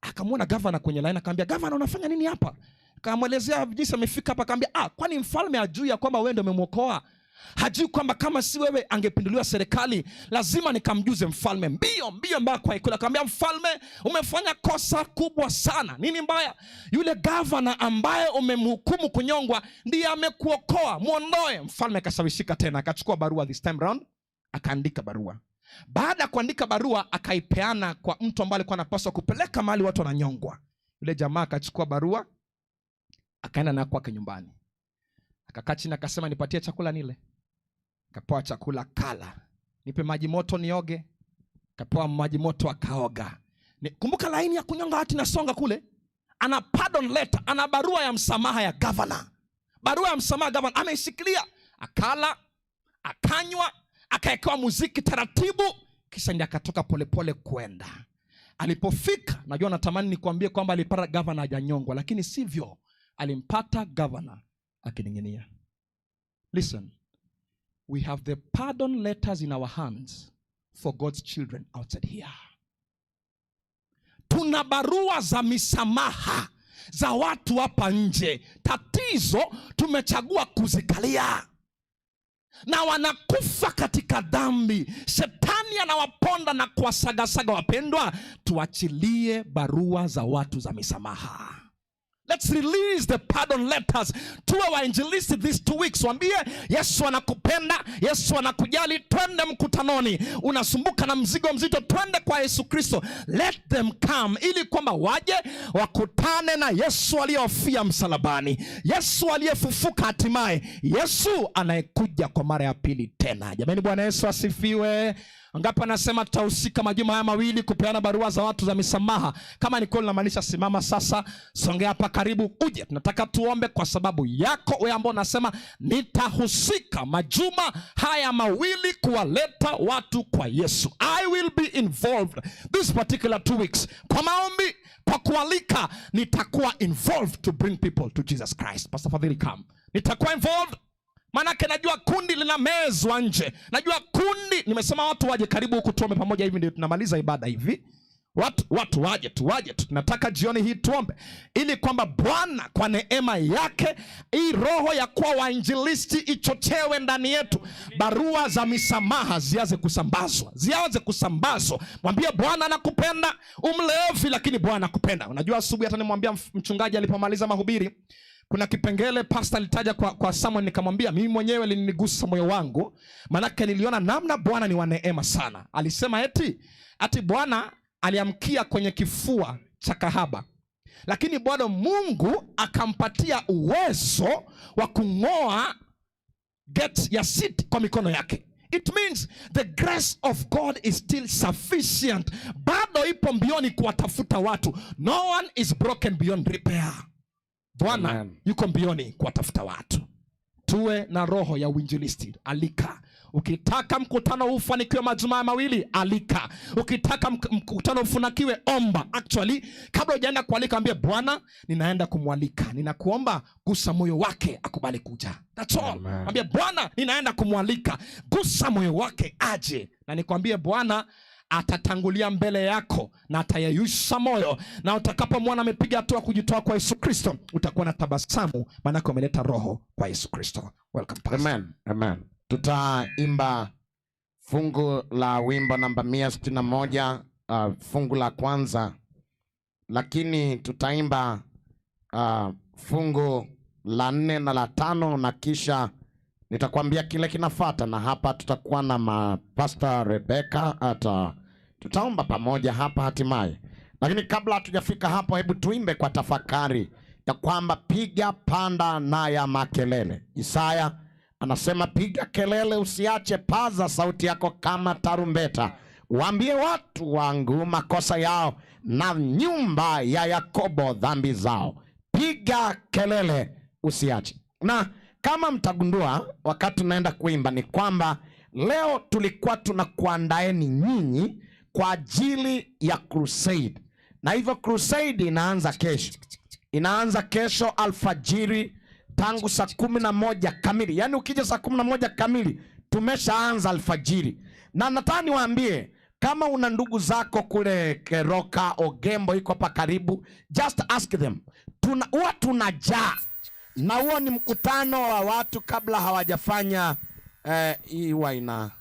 akamwona gavana kwenye laini, akamwambia gavana, unafanya nini hapa? Akamwelezea jinsi amefika hapa, akamwambia kwani mfalme hajui ya kwamba wewe ndio umemwokoa? Hajui kwamba kama si wewe angepinduliwa serikali? Lazima nikamjuze mfalme. Mbio mbio mpaka kwa ikulu, akamwambia mfalme, umefanya kosa kubwa sana. Nini mbaya? Yule gavana ambaye umemhukumu kunyongwa ndiye amekuokoa, muondoe. Mfalme akashawishika tena, akachukua barua this time round, akaandika barua. Baada ya kuandika barua, akaipeana kwa mtu ambaye alikuwa anapaswa kupeleka mahali watu wananyongwa. Yule jamaa akachukua barua, akaenda nayo kwake nyumbani, akakaa chini, akasema nipatie chakula nile. Akapewa chakula kala, nipe maji moto nioge. Akapewa maji moto akaoga. Kumbuka laini ya kunyonga watu inasonga kule. Ana pardon letter, ana barua ya msamaha ya governor, barua ya msamaha governor ameishikilia. Akala, akanywa, akaekewa muziki taratibu, kisha ndiye akatoka polepole kwenda. Alipofika, najua natamani nikuambie kwamba alipata gavana hajanyongwa, lakini sivyo. Alimpata gavana akining'inia. Listen, we have the pardon letters in our hands for God's children outside here. Tuna barua za misamaha za watu hapa nje. Tatizo, tumechagua kuzikalia na wanakufa katika dhambi. Shetani anawaponda na kuwasagasaga. Wapendwa, tuachilie barua za watu za misamaha. Let's release the pardon letters. Tuwe wainjilisti these 2 weeks. Waambie Yesu anakupenda, Yesu anakujali. Twende mkutanoni. Unasumbuka na mzigo mzito, twende kwa Yesu Kristo. Let them come, ili kwamba waje wakutane na Yesu aliyewafia msalabani, Yesu aliyefufuka hatimaye, Yesu anayekuja kwa mara ya pili tena. Jamani, Bwana Yesu asifiwe. Ngapi anasema tutahusika majuma haya mawili kupeana barua za watu za misamaha? Kama ni kweli namaanisha, simama sasa, songea hapa karibu, uje. Tunataka tuombe kwa sababu yako wewe ambao unasema nitahusika majuma haya mawili kuwaleta watu kwa Yesu. I will be involved this particular 2 weeks kwa maombi, kwa kualika, nitakuwa involved to bring people to Jesus Christ. Pastor Fadhili, come. Nitakuwa involved, manake najua kundi linamezwa nje, najua kundi. Nimesema watu waje karibu huku tuombe pamoja. Hivi ndio tunamaliza ibada hivi. Watu waje tu, waje tu. Tunataka jioni hii tuombe ili kwamba Bwana kwa neema yake hii roho ya kuwa wainjilisti ichochewe ndani yetu, barua za misamaha zianze kusambazwa, zianze kusambazwa. Mwambie Bwana anakupenda, umlevi, lakini Bwana anakupenda. Unajua, asubuhi hata nimwambia mchungaji alipomaliza mahubiri, kuna kipengele pastor alitaja kwa Samuel, nikamwambia mimi mwenyewe linigusa moyo wangu, manake niliona namna Bwana ni wa neema sana. Alisema eti ati Bwana aliamkia kwenye kifua cha kahaba, lakini bado Mungu akampatia uwezo wa kung'oa gate ya city kwa mikono yake. It means the grace of God is still sufficient. Bado ipo mbioni kuwatafuta watu. No one is broken beyond repair. Bwana Amen. Yuko mbioni kuwatafuta watu. Tuwe na roho ya uinjilisti. Alika. Ukitaka mkutano ufanikiwe majumaa mawili, alika. Ukitaka mkutano ufanikiwe, omba. Actually, kabla hujaenda kualika, ambie Bwana, ninaenda kumwalika, ninakuomba gusa moyo wake akubali kuja. That's all. Amen. Ambie Bwana, ninaenda kumwalika, gusa moyo wake aje, na nikwambie Bwana atatangulia mbele yako na atayeyusha moyo, na utakapomwona amepiga hatua kujitoa kwa Yesu Kristo, utakuwa na tabasamu, maanake umeleta roho kwa Yesu Kristo. Welcome, Pastor. Amen. Amen. Tutaimba fungu la wimbo namba 161, fungu la kwanza, lakini tutaimba fungu la nne na la tano na kisha nitakwambia kile kinafata, na hapa tutakuwa na mapasta Rebecca ata tutaomba pamoja hapa hatimaye. Lakini kabla hatujafika hapo, hebu tuimbe kwa tafakari ya kwamba piga panda na ya makelele. Isaya anasema piga kelele, usiache, paza sauti yako kama tarumbeta, waambie watu wangu makosa yao na nyumba ya Yakobo dhambi zao. Piga kelele, usiache. Na kama mtagundua wakati tunaenda kuimba ni kwamba leo tulikuwa tunakuandaeni nyinyi kwa ajili ya crusade, na hivyo crusade inaanza kesho, inaanza kesho alfajiri tangu saa 11 kamili. Yaani ukija saa 11 kamili tumeshaanza alfajiri, na nataka niwaambie kama una ndugu zako kule Keroka, Ogembo iko hapa karibu, just ask them. Huwa tunajaa na huo ni mkutano wa watu kabla hawajafanya hii huwa ina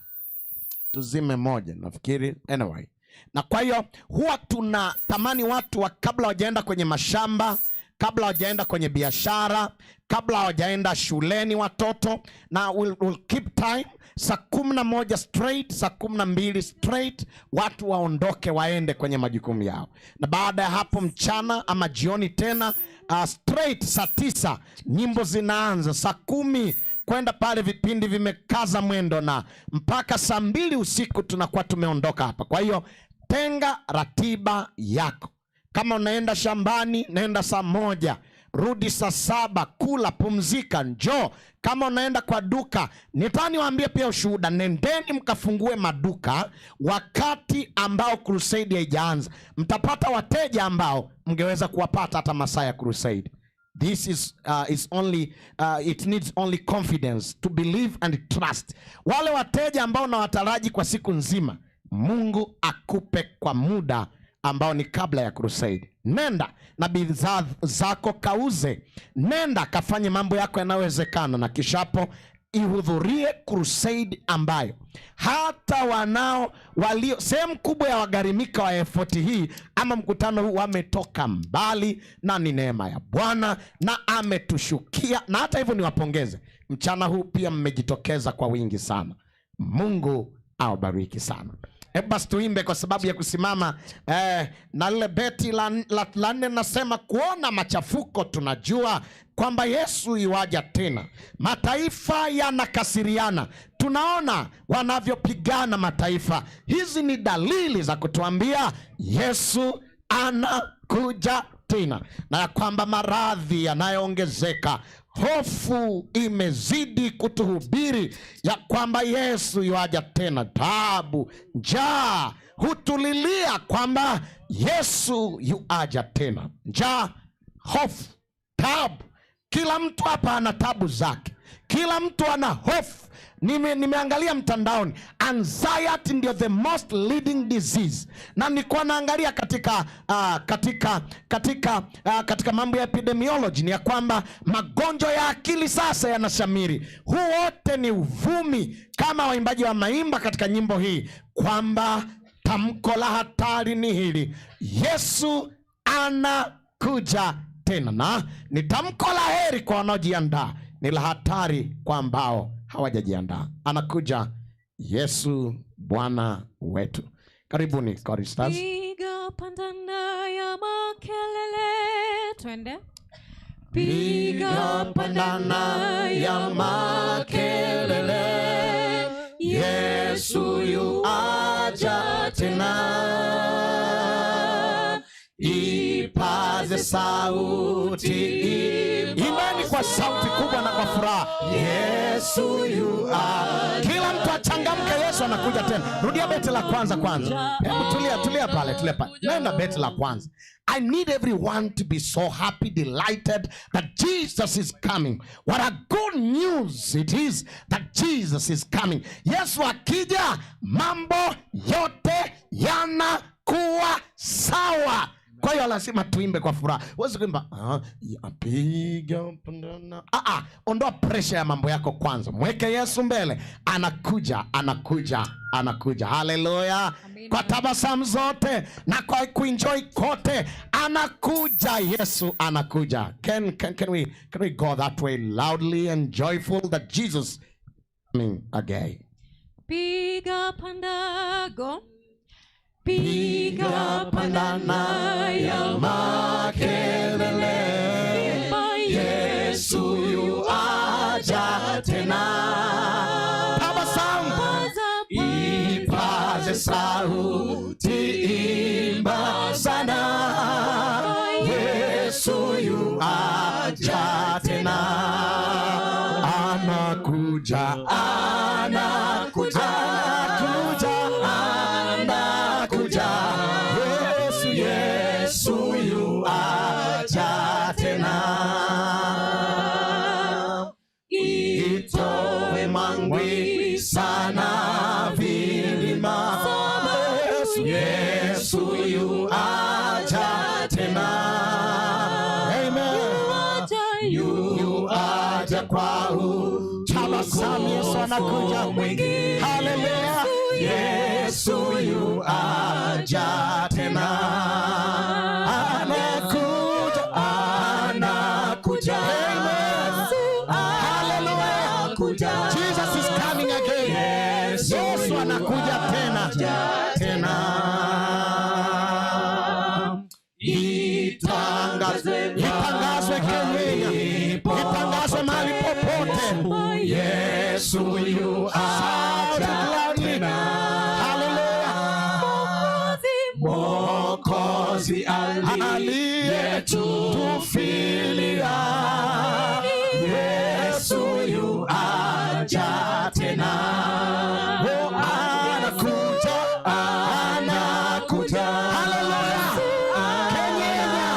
tuzime moja nafikiri, anyway. Na kwa hiyo huwa tunatamani watu wa kabla hawajaenda kwenye mashamba, kabla hawajaenda kwenye biashara, kabla hawajaenda shuleni watoto, na we'll keep time saa 11 straight, saa 12 straight, watu waondoke waende kwenye majukumu yao, na baada ya hapo mchana ama jioni tena straight saa 9 nyimbo zinaanza, saa 10 kwenda pale vipindi vimekaza mwendo, na mpaka saa 2 usiku tunakuwa tumeondoka hapa. Kwa hiyo tenga ratiba yako. Kama unaenda shambani, nenda saa 1, rudi saa 7, kula, pumzika, njoo. Kama unaenda kwa duka, nitani waambie pia ushuhuda, nendeni mkafungue maduka wakati ambao crusade haijaanza. Mtapata wateja ambao mngeweza kuwapata hata masaa ya crusade. This is only it needs only confidence to believe and trust. Wale wateja ambao nawataraji kwa siku nzima, Mungu akupe kwa muda ambao ni kabla ya crusade. Nenda na bidhaa zako kauze, nenda kafanye mambo yako yanayowezekana, na kishapo ihudhurie crusade ambayo hata wanao walio sehemu kubwa ya wagharimika wa effort hii ama mkutano huu wametoka mbali, na ni neema ya Bwana na ametushukia. Na hata hivyo niwapongeze, mchana huu pia mmejitokeza kwa wingi sana. Mungu awabariki sana. Hebu basi tuimbe kwa sababu ya kusimama na lile beti la nne nasema, kuona machafuko tunajua kwamba Yesu iwaja tena. Mataifa yanakasiriana, tunaona wanavyopigana mataifa. Hizi ni dalili za kutuambia Yesu anakuja tena, na ya kwamba maradhi yanayoongezeka, hofu imezidi kutuhubiri ya kwamba Yesu yuaja tena. Taabu, njaa hutulilia kwamba Yesu yuaja tena. Njaa, hofu, taabu. Kila mtu hapa ana tabu zake, kila mtu ana hofu. Nimeangalia mtandaoni, anxiety ndio the most leading disease, na nilikuwa naangalia katika mambo ya epidemiology ni ya kwamba magonjwa ya akili sasa yanashamiri. Huu wote ni uvumi, kama waimbaji wa maimba katika nyimbo hii kwamba tamko la hatari ni hili, Yesu anakuja tena, na ni tamko la heri kwa wanaojiandaa, ni la hatari kwa ambao hawajajiandaa. Anakuja Yesu Bwana wetu. Karibuni choristers. Piga pandana ya makelele, twende. Piga pandana ya makelele, Yesu yuaja tena. Ipaze sauti, imbeni kwa sauti kubwa na kwa furaha. Yesu yuaja. Kila mtu achangamke, Yesu anakuja tena. Rudia beti la kwanza kwanza. Hebu tulia, tulia pale, tulia pale. Nenda beti la kwanza. I need everyone to be so happy, delighted that Jesus is coming. What a good news it is that Jesus is coming. Yesu akija, mambo yote yanakuwa sawa. Kwa hiyo lazima tuimbe kwa furaha. Huwezi kuimba piga pandana. Ondoa pressure ya mambo yako kwanza, mweke Yesu mbele. Anakuja, anakuja, anakuja. Haleluya! Kwa tabasamu zote na kwa kuenjoy kote, anakuja Yesu, anakuja. Can we go that way loudly and joyful that Jesus coming again? Piga pandago, piga pandana ya makelele, Imba Yesu yuaja tena. Tabasamu, ipaze sauti, imba sana, Yesu yuaja tena. Anakuja, anakuja, anakuja, anakuja. Yesu, Yesu yuaja tena. Itowe mangwi sana vilima, Yesu, Yesu yuaja tena. Amen. Yuaja kwa tabasamu, Yesu anakuja. Haleluya. Yesu yuaja tena. Anakuja, anakuja. Amen. Haleluya. Jesus is coming again. Yesu anakuja tena. Tena. Itangazwe, itangazwe Kenya, itangazwe mahali popote. Yesu yuaja tena. Haleluya. Mwokozi. Aliyetufilia. Yesu yu aja tena. Oh, anakuja, anakuja. Haleluya. Kenyenya,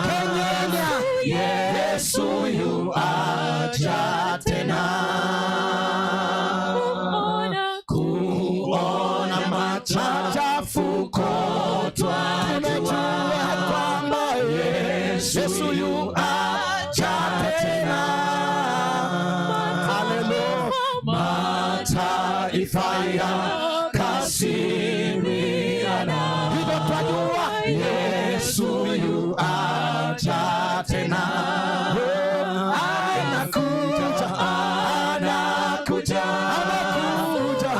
Kenyenya. Yesu yu aja tena. Kuona machafuko tunajua kwamba Yesu yu aja tena. Haleluya. Mataifa yakasiriana, hivyo twajua Yesu yu aja tena. Oh, anakuja, anakuja, anakuja,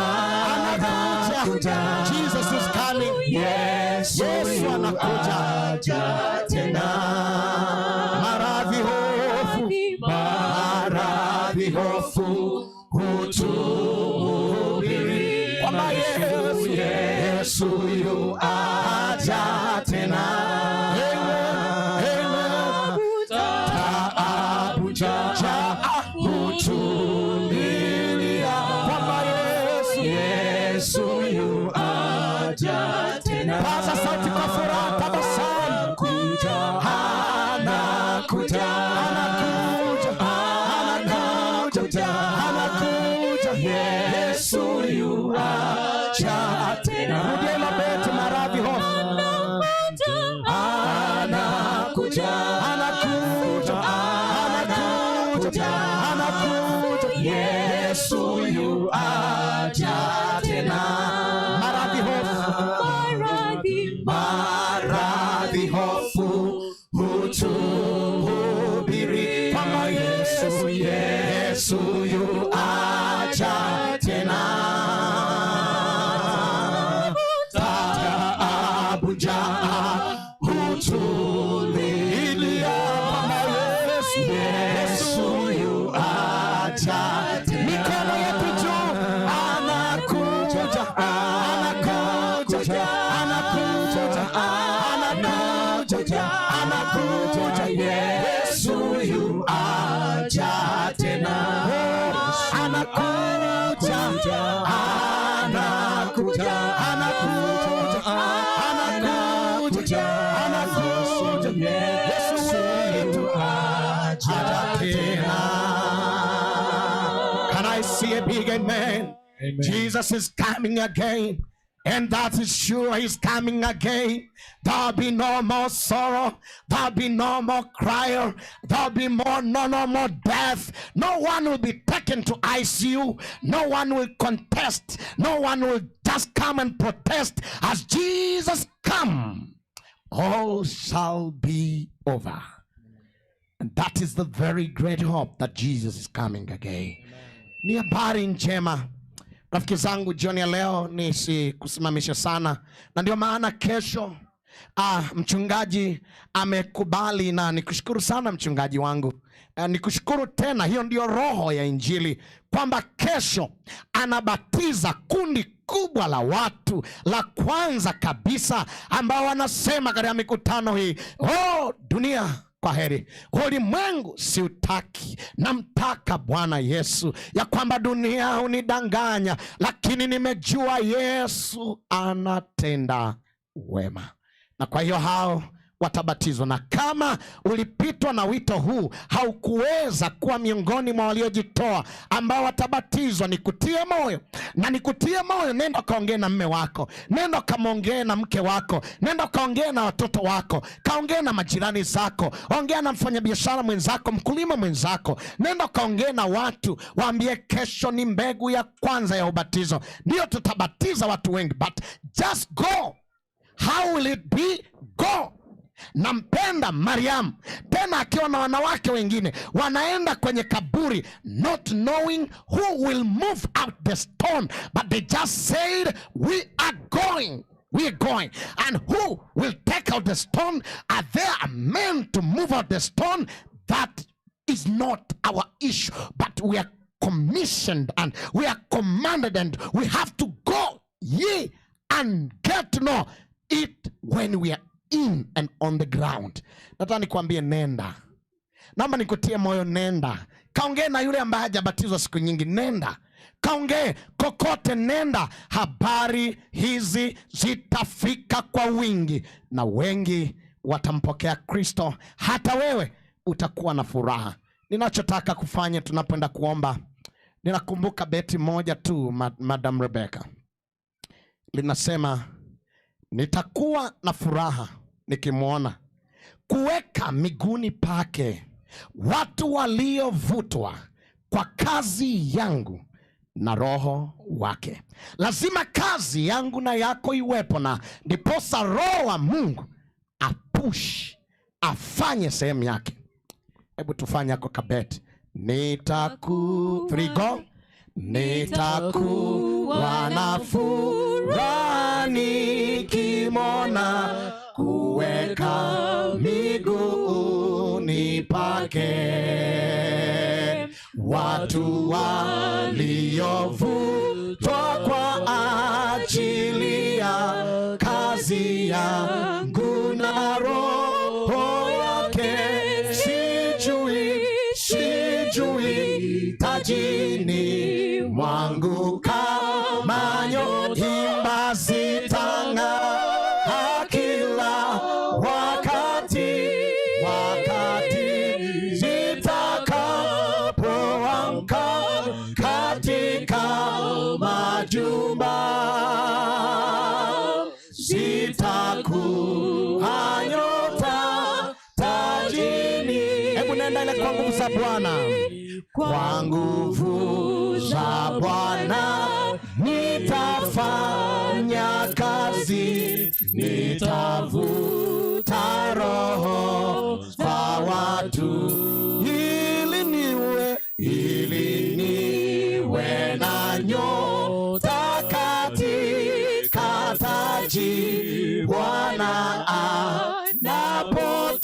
anakuja. Jesus is coming. Yesu anakuja tena. Maradhi, hofu, maradhi, hofu hutuhubiri kwamba Yesu, Yesu yu aja tena. Amen, amen. Taabu njaa hutulilia kwamba Yesu, Yesu yu aja tena. Paza sauti kwa furaha, tabasamu. Kuja, anakuja, anakuja, anakuja, anakuja. Yesu yu aja tena. Rudia hilo beti, maradhi, hofu. Anakuja, anakuja, anakuja, anakuja. Yesu yu aja tena. Maradhi, hofu, maradhi, hofu hutuhubiri kwamba Yesu, Yesu yu aja tena. Taabu njaa hutulilia kwamba Yesu, Yesu yu aja tena. Mikono yetu juu, anakuja, anakuja, anakuja, anakuja, anakuja. Yesu yu aja tena. Anakuja, anakuja, anakuja, anakuja, anakuja. Yesu wetu aja tena. Can I see a big amen? Jesus is coming again. And that is sure, he's coming again. There'll be no more sorrow. There'll be no more crying. There'll be more, no, no more death. No one will be taken to ICU. No one will contest. No one will just come and protest. As Jesus come, all shall be over. And that is the very great hope that Jesus is coming again. Ni habari njema. Rafiki zangu, jioni ya leo nisikusimamishe sana, na ndio maana kesho mchungaji amekubali, na nikushukuru sana mchungaji wangu. Nikushukuru tena, hiyo ndio roho ya Injili, kwamba kesho anabatiza kundi kubwa la watu la kwanza kabisa ambao wanasema katika mikutano hii, "Oh, dunia kwa heri, ulimwengu siutaki, namtaka Bwana Yesu," ya kwamba dunia hunidanganya, lakini nimejua Yesu anatenda wema, na kwa hiyo hao watabatizwa. Na kama ulipitwa na wito huu, haukuweza kuwa miongoni mwa waliojitoa ambao watabatizwa, nikutie moyo na nikutie moyo, nenda kaongee na mme wako, nenda kamwongee na mke wako, nenda kaongee na watoto wako, kaongee na majirani zako, ongea na mfanyabiashara mwenzako, mkulima mwenzako, nenda kaongee na watu, waambie kesho ni mbegu ya kwanza ya ubatizo. Ndio tutabatiza watu wengi, but just go. How will it be? Go. Nampenda Mariamu tena akiwa na wanawake wengine wanaenda kwenye kaburi, not knowing who will move out the stone, but they just said, "We are going, we are going." And who will take out the stone? Are there men to move out the stone? That is not our issue, but we are commissioned and we are commanded and we have to go ye and get to know it when we are in and on the ground. Nataka nikwambie, nenda. Naomba nikutie moyo, nenda kaongee na yule ambaye hajabatizwa siku nyingi. Nenda kaongee kokote, nenda. Habari hizi zitafika kwa wingi na wengi watampokea Kristo, hata wewe utakuwa na furaha. Ninachotaka kufanya tunapoenda kuomba, ninakumbuka beti moja tu, Madam Rebecca, linasema, "Nitakuwa na furaha nikimwona kuweka miguuni pake watu waliovutwa kwa kazi yangu na Roho wake." Lazima kazi yangu na yako iwepo, na ndiposa Roho wa Mungu apush, afanye sehemu yake. Hebu tufanye ako kabeti. Nitaku three go. Nitakuwa na furaha nikimwona kuweka miguuni pake watu waliovutwa kwa ajili ya kazi yangu na Roho yake. Sijui, sijui, tajini mwangu kama nyota zitang'aa kila wakati, wakati nitakapoamka katika majumba, zitakuwa nyota tajini. Hebu nenda ile kwa nguvu za Bwana. Kwa nguvu za Bwana nitafanya kazi, nitavuta roho za watu ili niwe na nyota katika taji Bwana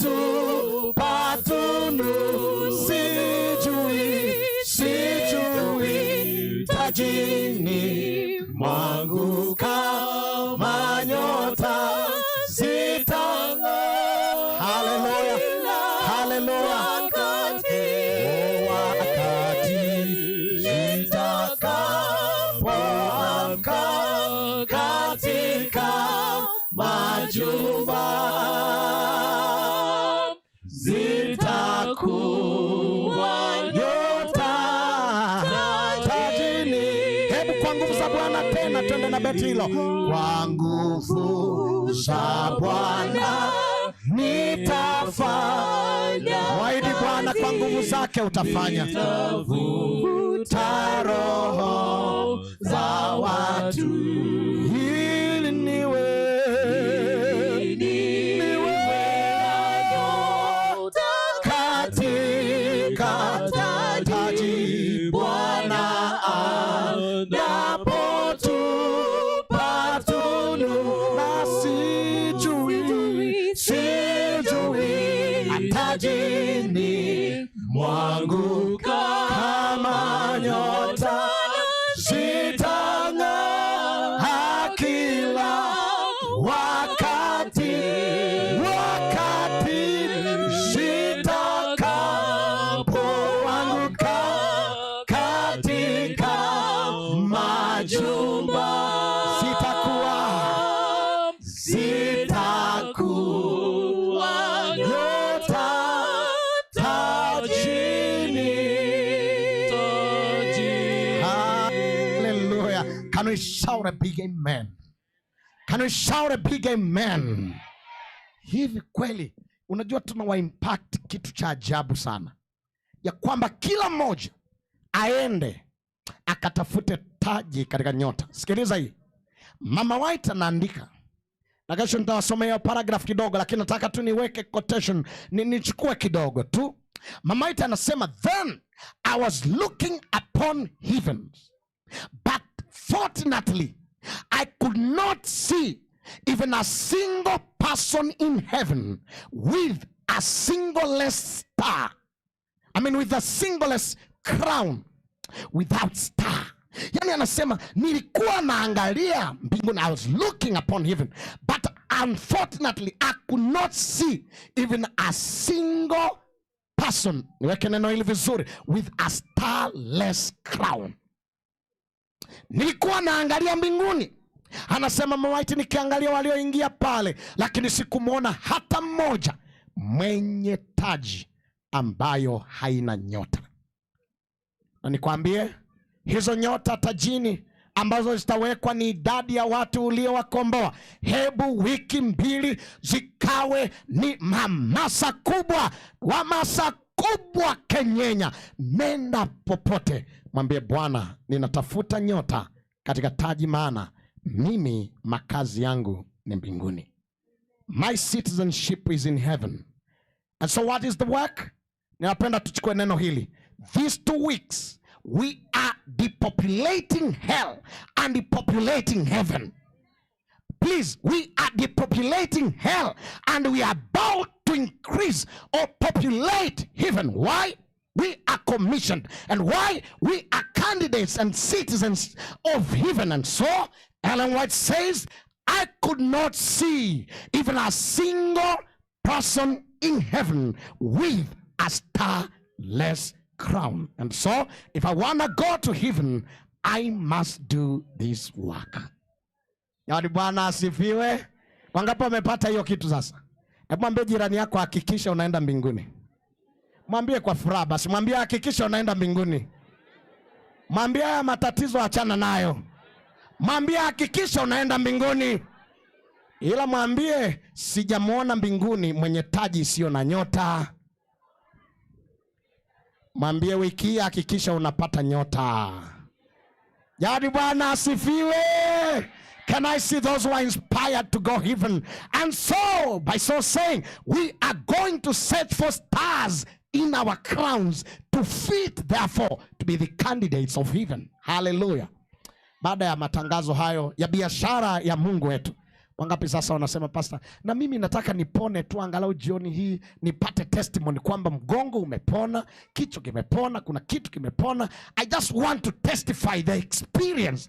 anapotupa tunu. Sijui, sijui, tajini mwangu kama nyota zitang'aa. Haleluya, haleluya. Oh, wakati nitakapoamka katika majumba, zitakuwa nyota tajini. Hebu kwa nguvu za Bwana tena, twende na beti hilo. Kwa nguvu za Bwana nitafanya. Mwahidi Bwana kwa nguvu zake utafanya. Nitavuta roho za watu ili niwe katika taji Bwana anapotupa tunu, na sijui, sijui, tajini mwangu kama nyota zitang'aa kila wakati, wakati zitakapoanguka katika majumba, zitakuwa nyota tajini. Hallelujah. Can we shout a big amen? Can we shout a big amen? Hivi kweli unajua tunawa impact kitu cha ajabu sana, ya kwamba kila mmoja aende akatafute taji katika nyota. Sikiliza hii, Mama White anaandika, na kesho nitawasomea hiyo paragraph kidogo, lakini nataka tu niweke quotation, nichukue kidogo tu. Mama White anasema, "Then I was looking upon heavens, but fortunately I could not see even a single person in heaven with a singleless star. I mean, with a singleless crown, without star." Yani anasema nilikuwa naangalia mbinguni, I was looking upon heaven, but Unfortunately, I could not see even a single person, niweke neno hili vizuri, with a starless crown. Nilikuwa naangalia mbinguni, anasema Mama White, nikiangalia walioingia pale, lakini sikumwona hata mmoja mwenye taji ambayo haina nyota. Na nikwambie, hizo nyota tajini ambazo zitawekwa ni idadi ya watu uliowakomboa. Hebu wiki 2 zikawe ni hamasa kubwa, hamasa kubwa Kenyenya. Nenda popote, mwambie Bwana, ninatafuta nyota katika taji, maana mimi makazi yangu ni mbinguni. My citizenship is in heaven. And so what is the work? Ninapenda tuchukue neno hili. These 2 weeks we are depopulating hell and depopulating heaven. Please, we are depopulating hell and we are about to increase or populate heaven. Why? We are commissioned. And why? We are candidates and citizens of heaven. And so Ellen White says, I could not see even a single person in heaven with a starless crown. And so if I want to go to heaven, I must do this work. Yaani Bwana asifiwe. Wangapi wamepata hiyo kitu sasa? Hebu mwambie jirani yako, hakikisha unaenda mbinguni. Mwambie kwa furaha basi, mwambie hakikisha unaenda mbinguni. Mwambie haya matatizo achana nayo. Mwambie hakikisha unaenda mbinguni. Ila mwambie sijamuona mbinguni mwenye taji isiyo na nyota. Mwambie wiki hii hakikisha unapata nyota. Yaani Bwana asifiwe. Can I see those who are inspired to go heaven? And so, by so saying, we are going to search for stars in our crowns to fit, therefore, to be the candidates of heaven. Hallelujah. Baada ya matangazo hayo ya biashara ya Mungu wetu, wangapi sasa wanasema, Pastor, na mimi nataka nipone tu angalau jioni hii nipate testimony kwamba mgongo umepona, kichwa kimepona, kuna kitu kimepona. I just want to testify the experience.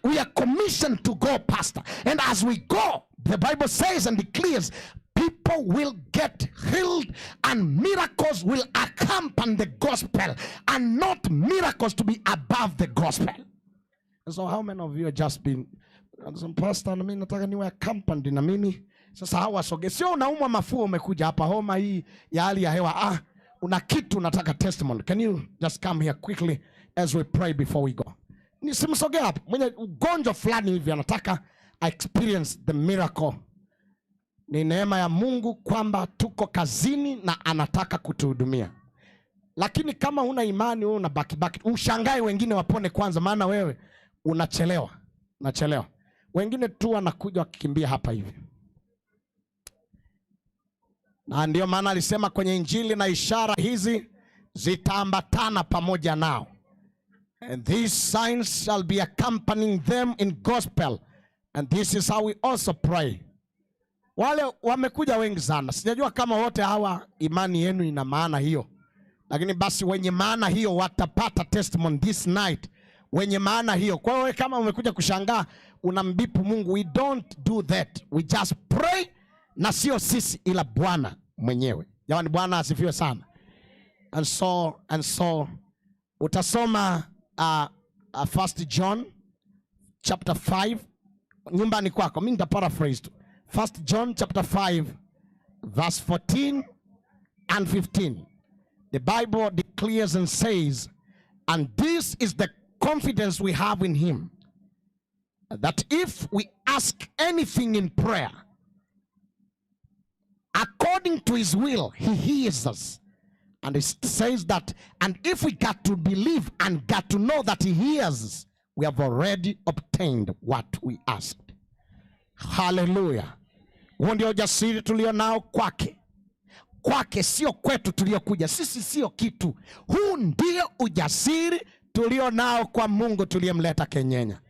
We are commissioned to go, Pastor. And as we go, the Bible says and declares, people will get healed and miracles will accompany the gospel, and not miracles to be above the gospel. And so how many of you have just been, some pastor, na mimi nataka niwe accompanied na mimi. Sasa hawa wasoge. Sio unaumwa mafua umekuja hapa, homa hii ya hali ya hewa. Una kitu unataka testimony. Can you just come here quickly as we pray before we go? Nisimsogee hapa. Mwenye ugonjwa fulani hivi anataka experience the miracle. Ni neema ya Mungu kwamba tuko kazini na anataka kutuhudumia. Lakini kama huna imani wewe unabaki baki. Ushangae wengine wapone kwanza, maana wewe unachelewa. Unachelewa. Wengine tu wanakuja wakikimbia hapa hivi. Na ndio maana alisema kwenye Injili, na ishara hizi zitaambatana pamoja nao. And these signs shall be accompanying them in gospel. And this is how we also pray. Wale wamekuja wengi sana. Sijajua kama wote hawa imani yenu ina maana hiyo. Lakini basi wenye maana hiyo watapata testimony this night. Wenye maana hiyo. Kwa hiyo kama umekuja kushangaa unambipu Mungu, we don't do that. We just pray, na sio sisi ila Bwana mwenyewe. Jamani, Bwana asifiwe sana. And so utasoma 1 John chapter 5 nyumbani kwako. Mimi nita paraphrase tu. 1 John chapter 5 verse 14 and 15. The Bible declares and says, and this is the confidence we have in him, that if we ask anything in prayer, according to his will, he hears us. And it says that, and if we got to believe and got to know that he hears us, we have already obtained what we asked. Hallelujah. Huo ndio ujasiri tulio nao kwake. Kwake, sio kwetu tuliokuja. Sisi sio kitu. Huu ndio ujasiri tulio nao kwa Mungu tuliyemleta Kenyenya,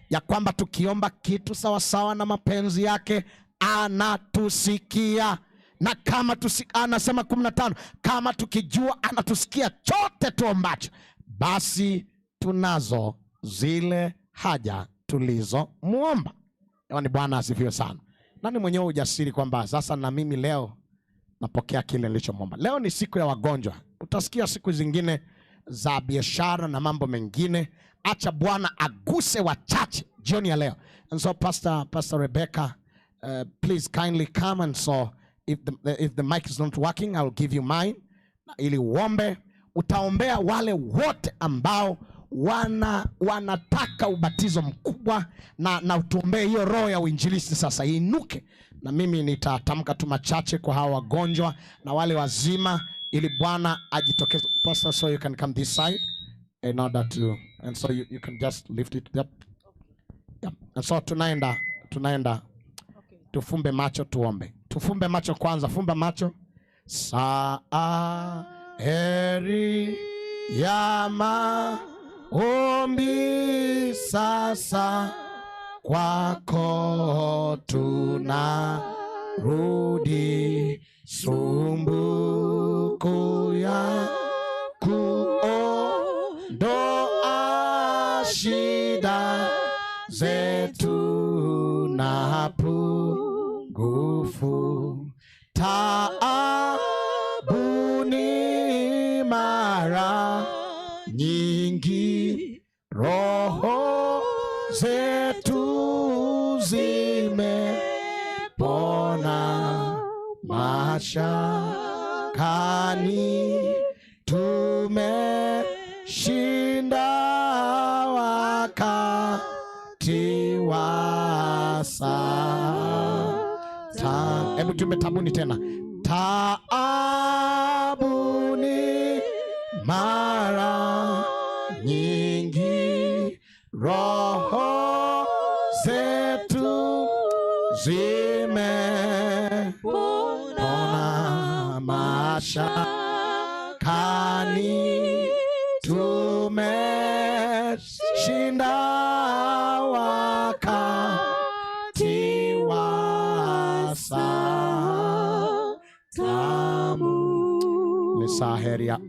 ya kwamba tukiomba kitu sawasawa na mapenzi yake anatusikia. Na kama anasema 15, kama tukijua anatusikia chote tuombacho, basi tunazo zile haja tulizomuomba. Jamani, Bwana asifiwe sana. Nani mwenyewe ujasiri kwamba sasa na mimi leo napokea kile nilichomwomba? Leo ni siku ya wagonjwa. Utasikia siku zingine za biashara na mambo mengine. Acha Bwana aguse wachache jioni ya leo. And so Pastor Rebecca, please kindly come, and so if the mic is not working, I will give you mine. Ili uombe, utaombea wale wote ambao wanataka ubatizo mkubwa na utuombee hiyo roho ya uinjilisti sasa iinuke, na mimi nitatamka tu machache kwa hawa wagonjwa na wale wazima, ili Bwana ajitokeze. Pastor, so you can come this side in order to, and so you can just lift it up. Yeah. And so tunaenda tufumbe macho tuombe. Tufumbe macho kwanza, fumba macho. Saa heri ya maombi sasa, kwako tunarudi, sumbuku ya kuondoa shida zetu na pungufu, taabuni mara nyingi, roho zetu zimepona mashakani, tumeshinda wakati wa sasa. Hebu tuimbe taabuni tena. Taabuni mara nyingi, roho zetu zimepona mashakani, tumeshinda wakati wa saa. Ni saa heri ya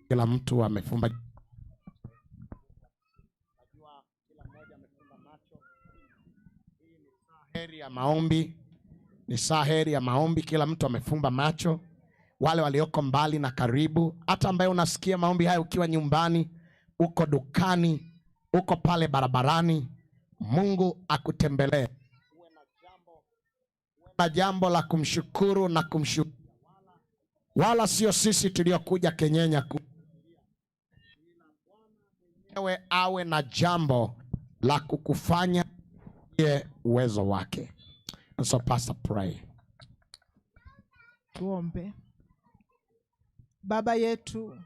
kila mtu amefumba. Najua kila mmoja amefumba macho. Hii ni saa heri ya maombi, ni saa heri ya maombi. Kila mtu amefumba macho, wale walioko mbali na karibu, hata ambaye unasikia maombi haya ukiwa nyumbani, uko dukani, uko pale barabarani, Mungu akutembelee. Uwe na jambo la kumshukuru na kumshukuru, wala sio sisi tuliokuja Kenyenya ku mwenyewe awe na jambo la kukufanya ye uwezo wake. And so pastor, pray. Tuombe. Baba yetu,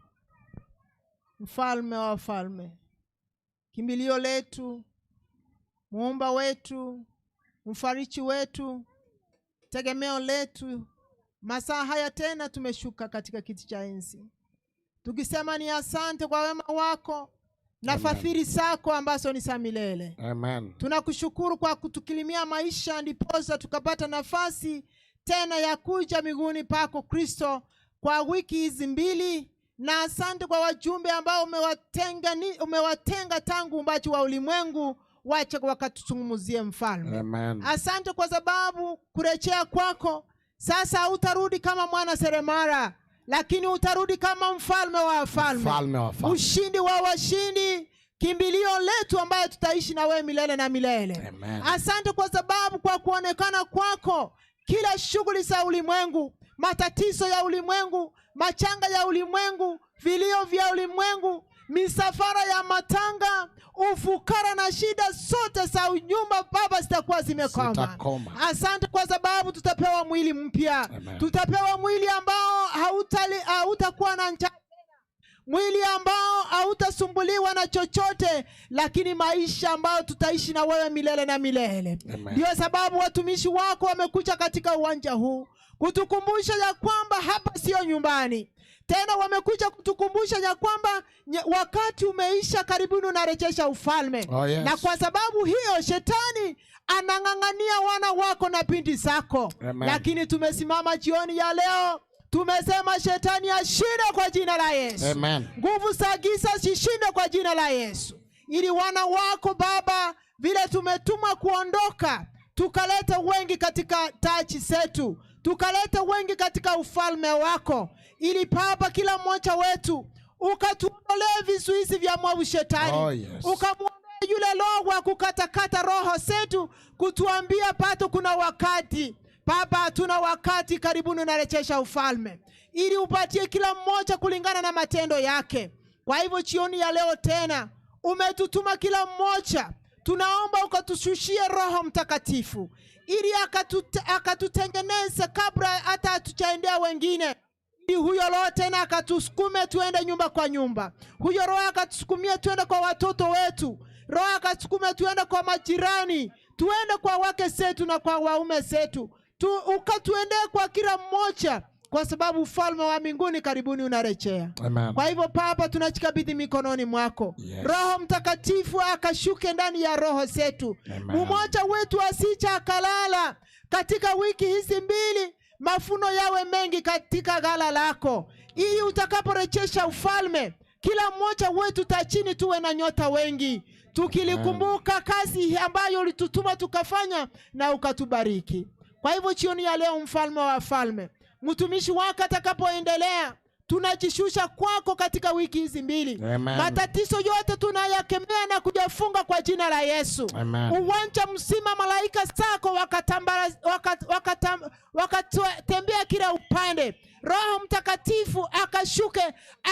mfalme wa wafalme, kimbilio letu, muumba wetu, mfariji wetu, tegemeo letu, masaa haya tena tumeshuka katika kiti cha enzi tukisema ni asante kwa wema wako na Amen. Fadhili zako ambazo ni za milele. Amen. Tunakushukuru kwa kutukirimia maisha, ndiposa tukapata nafasi tena ya kuja miguuni pako Kristo kwa wiki hizi mbili, na asante kwa wajumbe ambao umewatenga tangu uumbaji wa ulimwengu, wache wakatuzungumzie Mfalme. Amen. Asante kwa sababu kurejea kwako sasa hautarudi kama mwana seremara, lakini utarudi kama mfalme wa wafalme, Mfalme wa wafalme. Mshindi wa washindi, kimbilio letu ambaye tutaishi na wewe milele na milele. Amen. Asante kwa sababu kwa kuonekana kwako kila shughuli za ulimwengu, matatizo ya ulimwengu, machanga ya ulimwengu, vilio vya ulimwengu, misafara ya matanga, ufukara na shida zote za unyumba Baba zitakuwa zimekoma. Zitakoma. Asante kwa sababu tutapewa mwili mpya. Amen. Tutapewa mwili ambao hautakuwa na njaa, mwili ambao hautasumbuliwa na chochote, lakini maisha ambayo tutaishi na wewe milele na milele. Amen. Ndio sababu watumishi wako wamekuja katika uwanja huu kutukumbusha ya kwamba hapa sio nyumbani tena. Wamekuja kutukumbusha ya kwamba wakati umeisha, karibuni unarejesha ufalme. Oh, yes. Na kwa sababu hiyo shetani anang'ang'ania wana wako na binti zako. Amen. Lakini tumesimama jioni ya leo, tumesema shetani ashinde kwa jina la Yesu. Amen. Nguvu za giza zishinde kwa jina la Yesu, ili wana wako Baba, vile tumetumwa kuondoka, tukalete wengi katika tachi zetu, tukalete wengi katika ufalme wako, ili Baba kila mmoja wetu ukatuondolee vizuizi vya mwovu shetani. Oh, yes. Ukamwondoe yule roho wa kukatakata roho zetu, kutuambia pato kuna wakati. Baba, hatuna wakati, karibuni unarejesha ufalme, ili upatie kila mmoja kulingana na matendo yake. Kwa hivyo jioni ya leo tena umetutuma kila mmoja, tunaomba ukatushushie Roho Mtakatifu ili akatutengeneze kabla hata hatujaendea wengine, ili huyo Roho tena akatusukume tuende nyumba kwa nyumba, huyo Roho akatusukumie tuende kwa watoto wetu, Roho akatusukume tuende kwa majirani, tuende kwa wake zetu na kwa waume zetu, ukatuendee kwa kila mmoja, kwa sababu ufalme wa mbinguni karibuni unarejea. Amen. Kwa hivyo Baba, tunajikabidhi mikononi mwako. Yes. Roho Mtakatifu akashuke ndani ya roho zetu. Amen. Mmoja wetu asija akalala katika wiki hizi mbili, mafuno yawe mengi katika ghala lako, ili utakaporejesha ufalme, kila mmoja wetu tachini tuwe na nyota wengi, tukilikumbuka kazi ambayo ulitutuma tukafanya na ukatubariki. Kwa hivyo jioni ya leo, mfalme wa wafalme, mtumishi wako atakapoendelea, tunajishusha kwako katika wiki hizi mbili. Amen. Matatizo yote tunayakemea na kuyafunga kwa jina la Yesu. Amen. Uwanja mzima malaika zako wakatembea kila upande. Roho Mtakatifu akashuke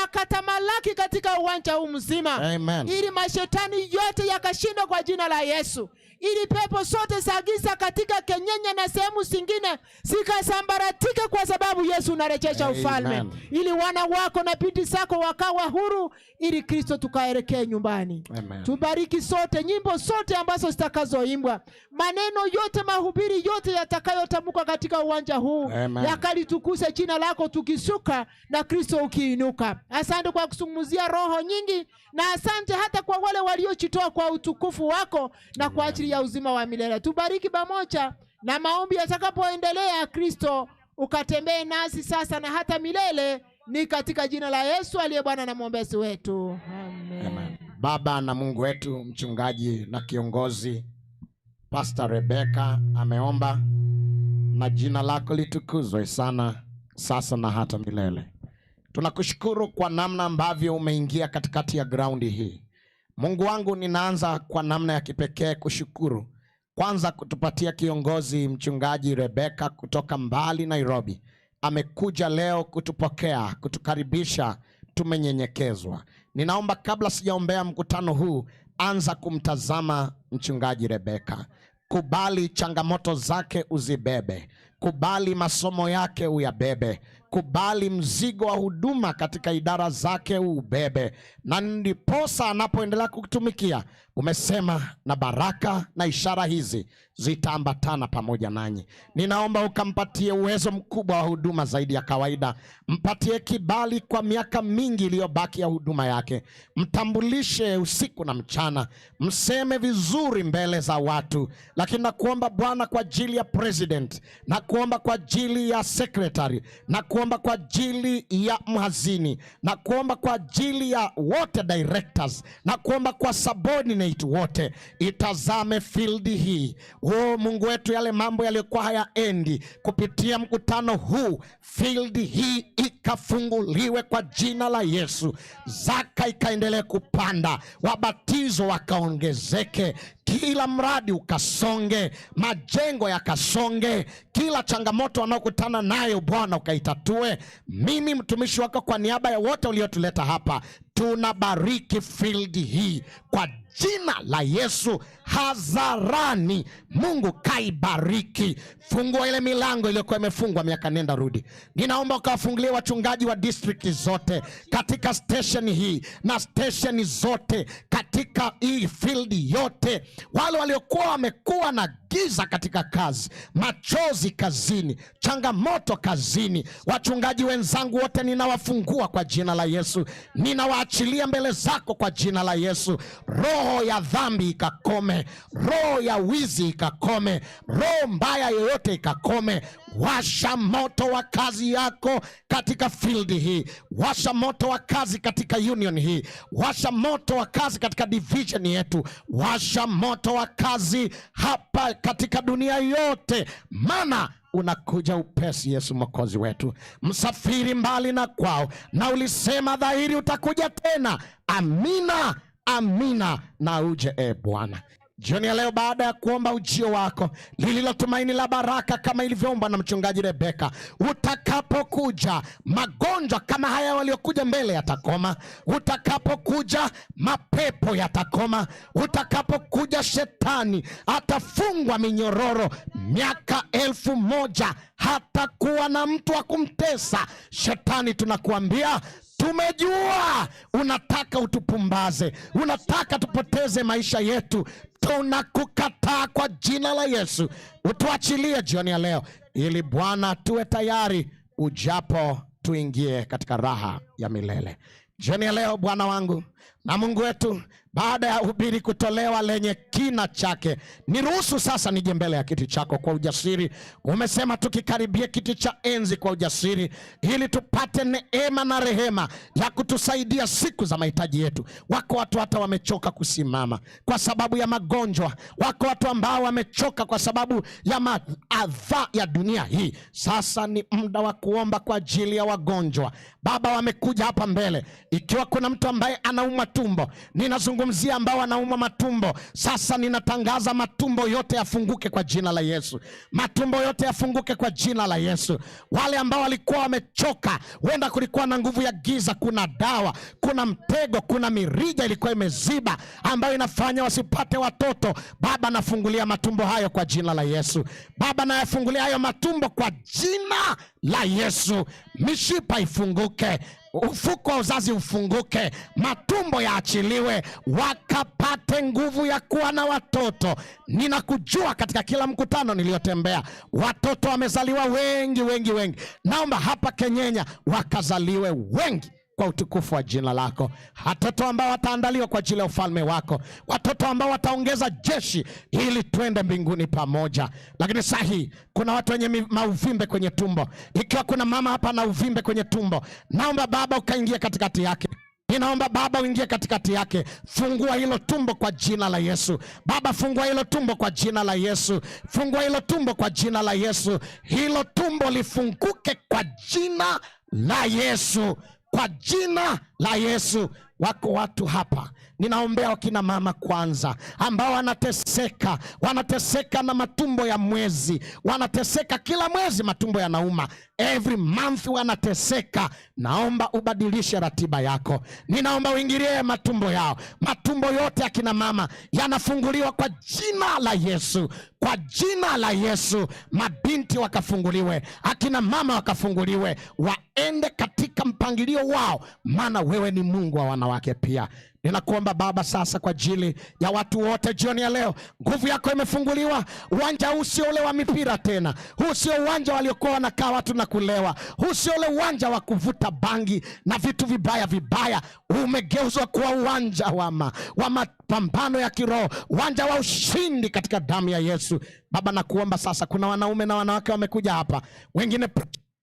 akatamalaki katika uwanja huu mzima. Amen. Ili mashetani yote yakashindwa kwa jina la Yesu, ili pepo zote za giza katika Kenyenye na sehemu zingine zikasambaratike, kwa sababu Yesu unarejesha ufalme, ili wana wako na binti zako wakawa huru, ili Kristo tukaelekee nyumbani. Amen. Tubariki sote, nyimbo sote ambazo zitakazoimbwa, maneno yote, mahubiri yote yatakayotamkwa katika uwanja huu yakalitukuse jina lako, tukishuka na Kristo ukiinuka. Asante kwa kuzungumzia roho nyingi, na asante hata kwa wale waliojitoa kwa utukufu wako na kwa ajili ya uzima wa milele. Tubariki pamoja na maombi yatakapoendelea, Kristo ukatembee nasi sasa na hata milele, ni katika jina la Yesu aliye Bwana na mwombezi wetu. Amen. Amen. Baba na Mungu wetu, mchungaji na kiongozi Pastor Rebecca ameomba, na jina lako litukuzwe sana sasa na hata milele. Tunakushukuru kwa namna ambavyo umeingia katikati ya graundi hii. Mungu wangu, ninaanza kwa namna ya kipekee kushukuru kwanza kutupatia kiongozi mchungaji Rebecca kutoka mbali Nairobi. Amekuja leo kutupokea, kutukaribisha, tumenyenyekezwa. Ninaomba kabla sijaombea mkutano huu, anza kumtazama mchungaji Rebecca. Kubali changamoto zake uzibebe, kubali masomo yake uyabebe, kubali mzigo wa huduma katika idara zake uubebe, na ndiposa anapoendelea kukutumikia, umesema na baraka na ishara hizi zitaambatana pamoja nanyi. Ninaomba ukampatie uwezo mkubwa wa huduma zaidi ya kawaida, mpatie kibali kwa miaka mingi iliyobaki ya huduma yake, mtambulishe usiku na mchana, mseme vizuri mbele za watu. Lakini nakuomba Bwana kwa ajili ya president, nakuomba kwa ajili ya secretary, nakuomba kwa ajili ya mhazini, nakuomba kwa ajili ya wote directors, nakuomba kwa subordinate wote, itazame field hii. O Mungu wetu, yale mambo yaliyokuwa hayaendi kupitia mkutano huu, field hii ikafunguliwe kwa jina la Yesu, zaka ikaendelee kupanda, wabatizo wakaongezeke, kila mradi ukasonge, majengo yakasonge, kila changamoto wanaokutana nayo Bwana ukaitatue. Mimi mtumishi wako kwa niaba ya wote uliotuleta hapa, tunabariki field hii kwa jina la Yesu hadharani. Mungu kaibariki, fungua ile milango iliyokuwa imefungwa miaka nenda rudi. Ninaomba ukawafungulie wachungaji wa district zote katika station hii na station zote katika hii field yote, wale waliokuwa wamekuwa na giza katika kazi, machozi kazini, changamoto kazini, wachungaji wenzangu wote ninawafungua kwa jina la Yesu, ninawaachilia mbele zako kwa jina la Yesu. Roho Roho ya dhambi ikakome, roho ya wizi ikakome, roho mbaya yoyote ikakome. Washa moto wa kazi yako katika field hii, washa moto wa kazi katika union hii, washa moto wa kazi katika division yetu, washa moto wa kazi hapa katika dunia yote, maana unakuja upesi, Yesu Mwokozi wetu. Msafiri mbali na kwao, na ulisema dhahiri utakuja tena. Amina, amina, na uje e Bwana. Jioni ya leo, baada ya kuomba ujio wako lililo tumaini la baraka kama ilivyoombwa na mchungaji Rebeka, utakapokuja magonjwa kama haya waliokuja mbele yatakoma. Utakapokuja mapepo yatakoma. Utakapokuja shetani atafungwa minyororo miaka 1000, hatakuwa na mtu wa kumtesa. Shetani, tunakuambia tumejua unataka utupumbaze, unataka tupoteze maisha yetu. Tunakukataa kwa jina la Yesu. Utuachilie jioni ya leo, ili Bwana tuwe tayari ujapo, tuingie katika raha ya milele. Jioni ya leo Bwana wangu na Mungu wetu, baada ya hubiri kutolewa lenye kina chake, niruhusu sasa nije mbele ya kiti chako kwa ujasiri. Umesema tukikaribia kiti cha enzi kwa ujasiri, ili tupate neema na rehema ya kutusaidia siku za mahitaji yetu. Wako watu hata wamechoka kusimama kwa sababu ya magonjwa. Wako watu ambao wamechoka kwa sababu ya maadha ya dunia hii. Sasa ni muda wa kuomba kwa ajili ya wagonjwa. Baba, wamekuja hapa mbele. Ikiwa kuna mtu ambaye anaumwa tumbo, ninazungumzia ambao wanaumwa matumbo. Sasa ninatangaza matumbo yote yafunguke kwa jina la Yesu. Matumbo yote yafunguke kwa jina la Yesu. Wale ambao walikuwa wamechoka, huenda kulikuwa na nguvu ya giza, kuna dawa, kuna mtego, kuna mirija ilikuwa imeziba ambayo inafanya wasipate watoto. Baba, nafungulia matumbo hayo kwa jina la Yesu. Baba, nayafungulia hayo matumbo kwa jina la Yesu. Mishipa ifunguke, ufuko wa uzazi ufunguke, matumbo yaachiliwe, wakapate nguvu ya kuwa na watoto. Ninakujua katika kila mkutano niliyotembea, watoto wamezaliwa wengi wengi wengi. Naomba hapa Kenyenya wakazaliwe wengi kwa utukufu wa jina lako. Watoto ambao wataandaliwa kwa ajili ya ufalme wako, watoto ambao wataongeza jeshi ili twende mbinguni pamoja. Lakini sahi kuna watu wenye mauvimbe kwenye tumbo. Ikiwa kuna mama hapa na uvimbe kwenye tumbo, naomba Baba ukaingie katikati yake. Ninaomba Baba uingie katikati yake. Fungua hilo tumbo kwa jina la Yesu. Baba, fungua hilo tumbo kwa jina la Yesu. Fungua hilo tumbo kwa jina la Yesu. Hilo tumbo lifunguke kwa jina la Yesu. Kwa jina la Yesu. Wako watu hapa, ninaombea wakina mama kwanza, ambao wanateseka, wanateseka na matumbo ya mwezi, wanateseka kila mwezi, matumbo yanauma every month, wanateseka. Naomba ubadilishe ratiba yako, ninaomba uingilie matumbo yao. Matumbo yote ya kina mama yanafunguliwa kwa jina la Yesu, kwa jina la Yesu. Mabinti wakafunguliwe, akina mama wakafunguliwe, waende katika mpangilio wao, maana wewe ni Mungu wa wanawake pia. Ninakuomba Baba sasa kwa ajili ya watu wote jioni ya leo, nguvu yako imefunguliwa. Uwanja huu sio ule wa mipira tena, huu sio uwanja waliokuwa wanakaa watu na kulewa, huu sio ule uwanja wa kuvuta bangi na vitu vibaya vibaya. Umegeuzwa kuwa uwanja wa mapambano ya kiroho, uwanja wa ushindi katika damu ya Yesu. Baba, nakuomba sasa, kuna wanaume na wanawake wamekuja hapa, wengine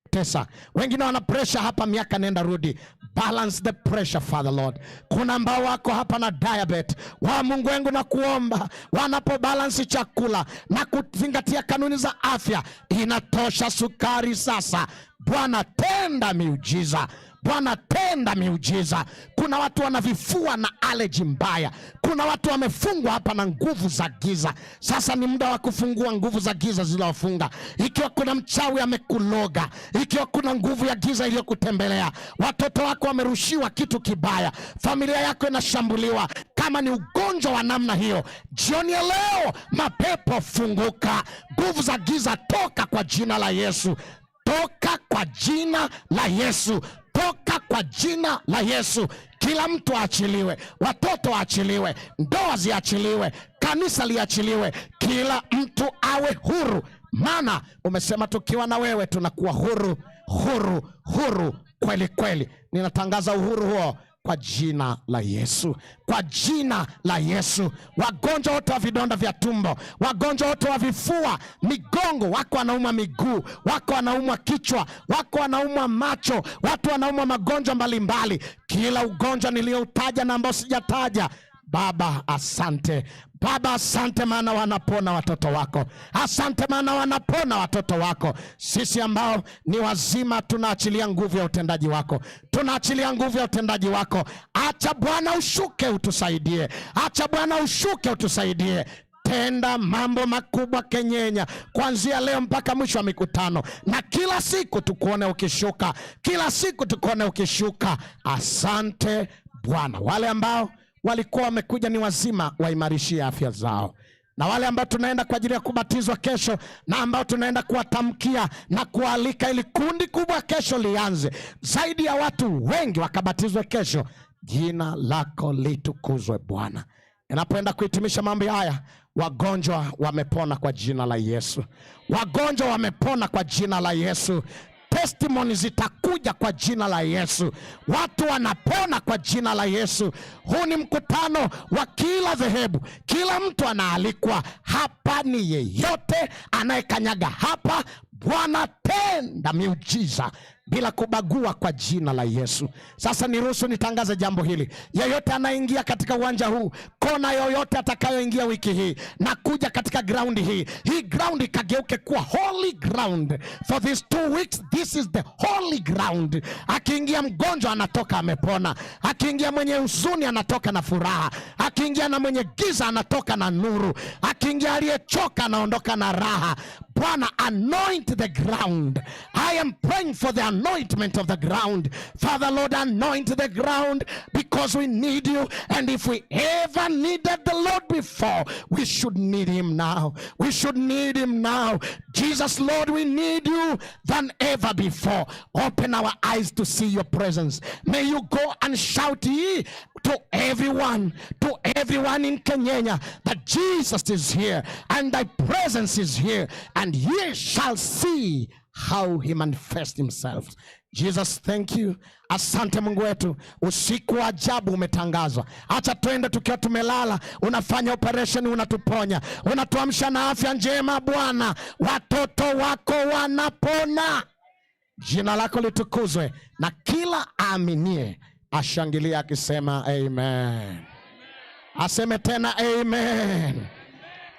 tesa, wengine wana pressure hapa, miaka nenda rudi. Balance the pressure, Father Lord. Kuna ambao wako hapa na diabetes. Wa Mungu wangu na kuomba, wanapo balance chakula na kuzingatia kanuni za afya, inatosha sukari sasa. Bwana tenda miujiza. Bwana tenda miujiza. Kuna watu wana vifua na allergy mbaya. Kuna watu wamefungwa hapa na nguvu za giza. Sasa ni muda wa kufungua nguvu za giza zilizowafunga. Ikiwa kuna mchawi amekuloga, ikiwa kuna nguvu ya giza iliyokutembelea, watoto wako wamerushiwa kitu kibaya, familia yako inashambuliwa, kama ni ugonjwa wa namna hiyo, jioni ya leo mapepo funguka, nguvu za giza toka kwa jina la Yesu. Toka kwa jina la Yesu. Toka kwa jina la Yesu. Kila mtu aachiliwe, watoto waachiliwe, ndoa ziachiliwe, kanisa liachiliwe, kila mtu awe huru, maana umesema tukiwa na wewe tunakuwa huru, huru, huru kweli kweli. Ninatangaza uhuru huo Kwa jina la Yesu, kwa jina la Yesu, wagonjwa wote wa vidonda vya tumbo, wagonjwa wote wa vifua, migongo, wako wanaumwa miguu, wako wanaumwa kichwa, wako wanaumwa macho, watu wanaumwa magonjwa mbalimbali, kila ugonjwa niliyoutaja na ambao sijataja, Baba asante, Baba asante, maana wanapona watoto wako. Asante maana wanapona watoto wako. Sisi ambao ni wazima tunaachilia nguvu ya utendaji wako, tunaachilia nguvu ya utendaji wako. Acha Bwana ushuke utusaidie, acha Bwana ushuke utusaidie. Tenda mambo makubwa Kenyenya, kuanzia leo mpaka mwisho wa mikutano, na kila siku tukuone ukishuka, kila siku tukuone ukishuka. Asante Bwana. Wale ambao walikuwa wamekuja ni wazima, waimarishie afya zao, na wale ambao tunaenda kwa ajili ya kubatizwa kesho, na ambao tunaenda kuwatamkia na kualika ili kundi kubwa kesho lianze, zaidi ya watu wengi wakabatizwe kesho. Jina lako litukuzwe Bwana. Inapoenda kuhitimisha mambo haya, wagonjwa wamepona kwa jina la Yesu, wagonjwa wamepona kwa jina la Yesu. Testimony zitakuja kwa jina la Yesu. Watu wanapona kwa jina la Yesu. Huu ni mkutano wa kila dhehebu, kila mtu anaalikwa hapa. Ni yeyote anayekanyaga hapa, Bwana tenda miujiza bila kubagua kwa jina la Yesu. Sasa niruhusu nitangaze jambo hili. Yeyote anaingia katika uwanja huu, kona yoyote atakayoingia wiki hii na kuja katika ground hii, hii ground ikageuke kuwa holy ground for these 2 weeks. This is the holy ground. Akiingia mgonjwa anatoka amepona, akiingia mwenye huzuni anatoka na furaha, akiingia na mwenye giza anatoka na nuru, akiingia aliyechoka anaondoka na raha. Bwana, anoint the ground. I am praying for the anointment of the ground. Father Lord, anoint the ground because we need you. And if we ever needed the Lord before, we should need him now. We should need him now. Jesus, Lord, we need you than ever before. Open our eyes to see your presence. May you go and shout ye to everyone in Kenyenya that Jesus is here and thy presence is here, and ye shall see how he manifests himself. Jesus, thank you. Asante Mungu wetu, usiku wa ajabu umetangazwa. Acha twende tukiwa tumelala, unafanya operation, unatuponya, unatuamsha na afya njema Bwana. Watoto wako wanapona. Jina lako litukuzwe, na kila aaminie ashangilia akisema amen. Aseme tena amen.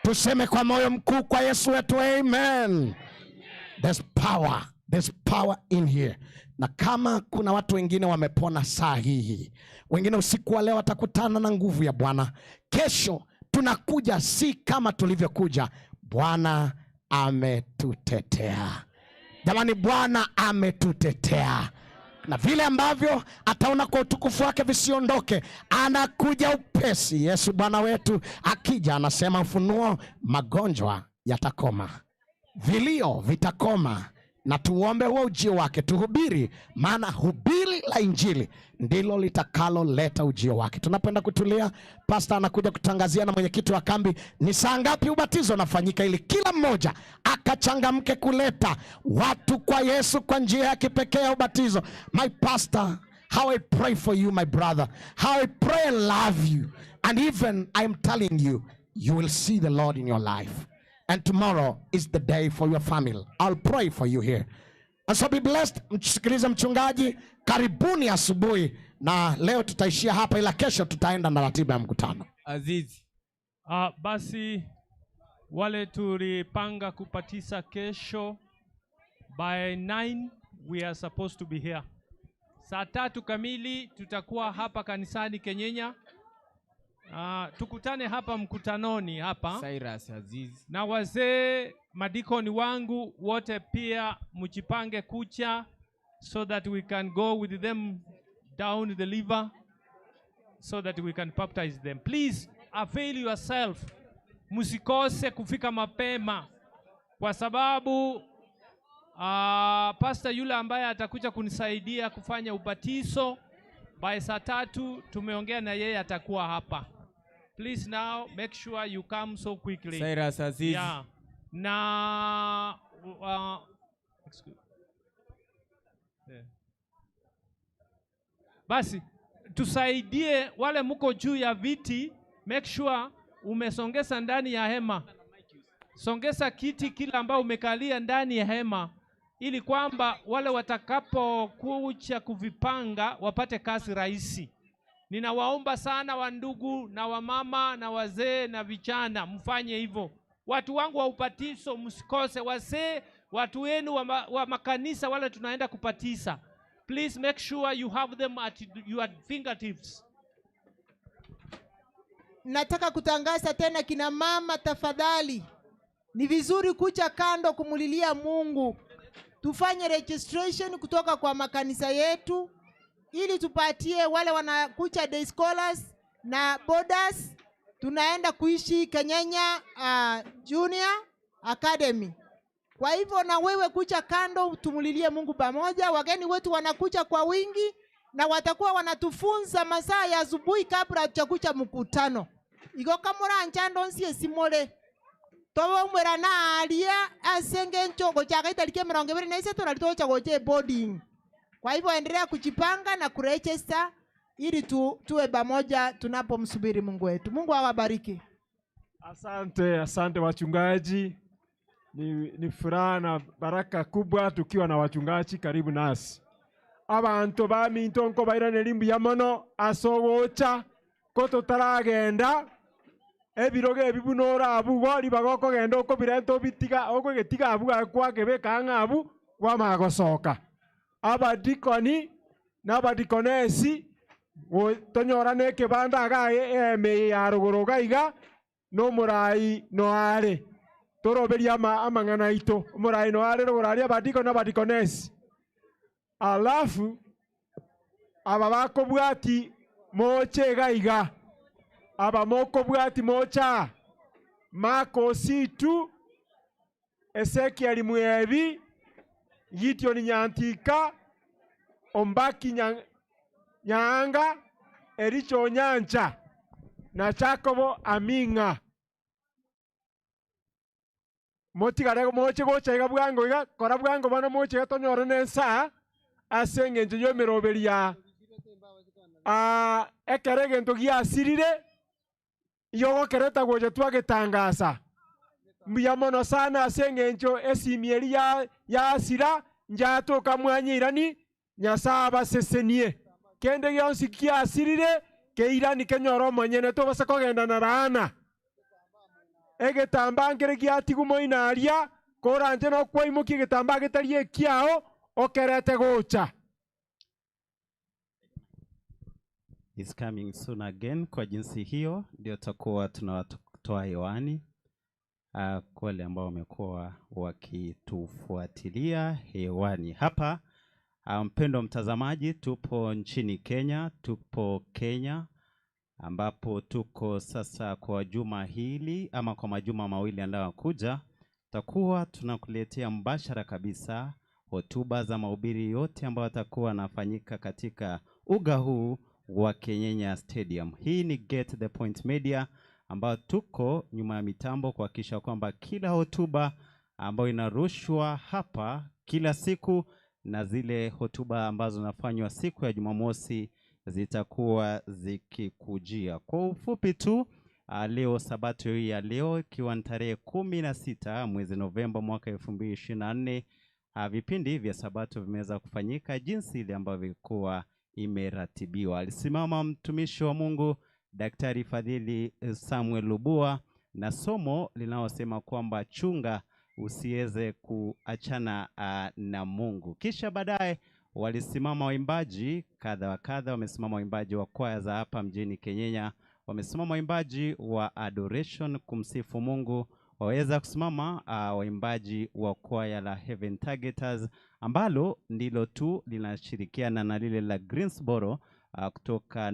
Tuseme kwa moyo mkuu kwa Yesu wetu amen. There's power, there's power in here. Na kama kuna watu wengine wamepona saa hii, wengine usiku wa leo watakutana na nguvu ya Bwana. Kesho tunakuja si kama tulivyokuja. Bwana ametutetea. Jamani, Bwana ametutetea na vile ambavyo ataona kwa utukufu wake visiondoke, anakuja upesi. Yesu Bwana wetu akija, anasema Ufunuo, magonjwa yatakoma, vilio vitakoma, na tuombe huo ujio wake, tuhubiri, maana hubiri la Injili ndilo litakaloleta ujio wake. Tunapenda kutulia, pasta anakuja kutangazia na mwenyekiti wa kambi ni saa ngapi ubatizo unafanyika, ili kila mmoja akachangamke kuleta watu kwa Yesu kwa njia ya kipekee ya ubatizo. My pastor, how I pray for you, my brother, how I pray and love you, and even I'm telling you, you will see the Lord in your life. And tomorrow is the day for your family. I'll pray for you here. And so be blessed. Msikilize mchungaji. Karibuni asubuhi, na leo tutaishia hapa, ila kesho tutaenda na ratiba ya mkutano. Azizi. Basi wale tulipanga kupatisa kesho by 9 we are supposed to be here. Saa 3 kamili tutakuwa hapa kanisani Kenyenya. Tukutane hapa mkutanoni hapa. Cyrus Aziz. Na wazee madikoni wangu wote pia mjipange kucha so that we can go with them down the river so that we can baptize them. Please avail yourself. Msikose kufika mapema kwa sababu pastor yule ambaye atakuja kunisaidia kufanya ubatizo by saa 3 tumeongea na yeye atakuwa hapa. Please now make sure you come so quickly. Cyrus Aziz. Yeah. Na excuse. Yeah. Basi Tusaidie wale muko juu ya viti, make sure umesongesa ndani ya hema. Songesa kiti kila ambao umekalia ndani ya hema, ili kwamba wale watakapokuja kuvipanga wapate kazi rahisi. Ninawaomba sana wandugu na wamama na wazee na vijana, mfanye hivyo. Watu wangu wa ubatizo msikose, wazee, watu wenu wa makanisa wale tunaenda kupatisa. Please make sure you have them at your fingertips. Nataka kutangaza tena, kina mama tafadhali, ni vizuri kuja kando kumulilia Mungu. Tufanye registration kutoka kwa makanisa yetu ili tupatie wale wanakuja day scholars na boarders. Tunaenda kuishi Kenyenya Junior Academy. Kwa hivyo na wewe kuja kando tumulilie Mungu pamoja. Wageni wetu wanakuja kwa wingi na watakuwa wanatufunza masaa ya asubuhi kabla hatujakuja mkutano. Igo kamura njando nsie simole. Tobo mwera na alia asenge nchogo chaka itariki 23 na litocha goje boarding. Kwa hivyo endelea kujipanga na kuregister ili tuwe pamoja tunapomsubiri Mungu wetu. Mungu awabariki. Asante, asante wachungaji. Ni furaha na baraka kubwa tukiwa na wachungaji karibu nasi. Abantu baminto nko bairane limbu ya mono asogocha koto taragenda ebiroge ebibunora abu gori bagokogenda okobirento bitiga okogetiga abu kwakebeka ng'abu kwamagosoka. Abadikoni n'abadikonesi tonyorane ekebanda agaye eme ya ruguru gaiga n'omurai noare toroberia amang'ana aito omurai noare ruguru aria abadikoni n'abadikonesi. Alafu aba bakobwati moche gaiga aba mokobwati mocha Mako Situ Ezekiel Mwebi Gideon Nyantika Ombaki Nyanga Ericho Nyancha na Jacobo Aminga. Motigare moche gocha iga bwango iga kora bwango bana moche gatonyore nensa ase eng'encho y'emeroberia ekere egento giasirire yogokereta gocha twagetangasa. Mbuya mono sana ase eng'encho esimi eri yasira njatoka mwanyirani Nyasaye abasesenie kende gionsi kiasirire keirani kenyora omonyene tobasa kogenda na laana egetamba nkere giatigu moina aria koranje nokwaimokia egetamba getari ekiao okerete gocha. Is coming soon again. Kwa jinsi hiyo ndio tutakuwa tunawatoa hewani kwa wale ambao wamekuwa wakitufuatilia hewani hapa. Mpendo mtazamaji, tupo nchini Kenya, tupo Kenya ambapo tuko sasa kwa juma hili ama kwa majuma mawili yanayokuja, tutakuwa tunakuletea mbashara kabisa hotuba za mahubiri yote ambayo yatakuwa yanafanyika katika uga huu wa Kenyenya Stadium. Hii ni Get the Point Media ambayo tuko nyuma ya mitambo kuhakikisha kwamba kila hotuba ambayo inarushwa hapa kila siku na zile hotuba ambazo zinafanywa siku ya Jumamosi zitakuwa zikikujia. Kwa ufupi tu, leo Sabato hii ya leo ikiwa ni tarehe 16 mwezi Novemba mwaka 2024, vipindi vya Sabato vimeweza kufanyika jinsi ile ambavyo ilikuwa imeratibiwa. Alisimama mtumishi wa Mungu Daktari Fadhili Samuel Lubua na somo linalosema kwamba chunga usiweze kuachana na Mungu. Kisha baadaye walisimama waimbaji kadha wa kadha, wamesimama waimbaji wa kwaya za hapa mjini Kenyenya, wamesimama waimbaji wa adoration kumsifu Mungu, waweza kusimama waimbaji wa kwaya la Heaven Targeters ambalo ndilo tu linashirikiana na lile la Greensboro kutoka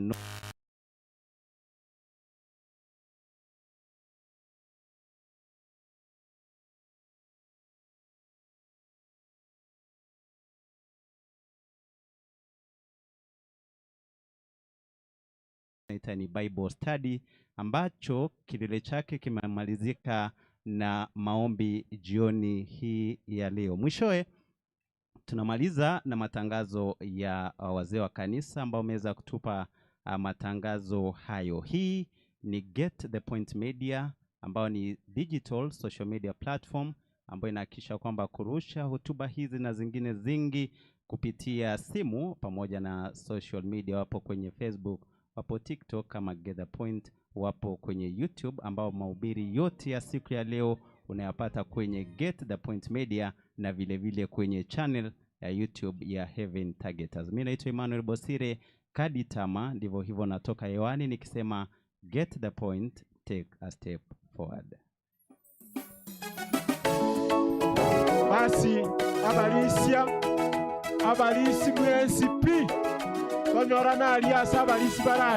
ni Bible Study ambacho kilele chake kimemalizika na maombi jioni hii ya leo. Mwishowe tunamaliza na matangazo ya wazee wa kanisa ambao wameweza kutupa Matangazo hayo. Hii ni Get the Point Media ambayo ni digital social media platform ambayo inahakikisha kwamba kurusha hotuba hizi na zingine zingi kupitia simu pamoja na social media. Wapo kwenye Facebook, wapo TikTok kama Get the Point, wapo kwenye YouTube ambao mahubiri yote ya siku ya leo unayapata kwenye Get the Point Media na vile vile kwenye channel ya YouTube ya Heaven Targeters. Mimi naitwa Emmanuel Bosire Kadi Tama, ndivyo hivyo natoka hewani nikisema get the point, take a step forward. Basi abalisia abalisi mwesi pi tonyorana aliasa abalisi bara.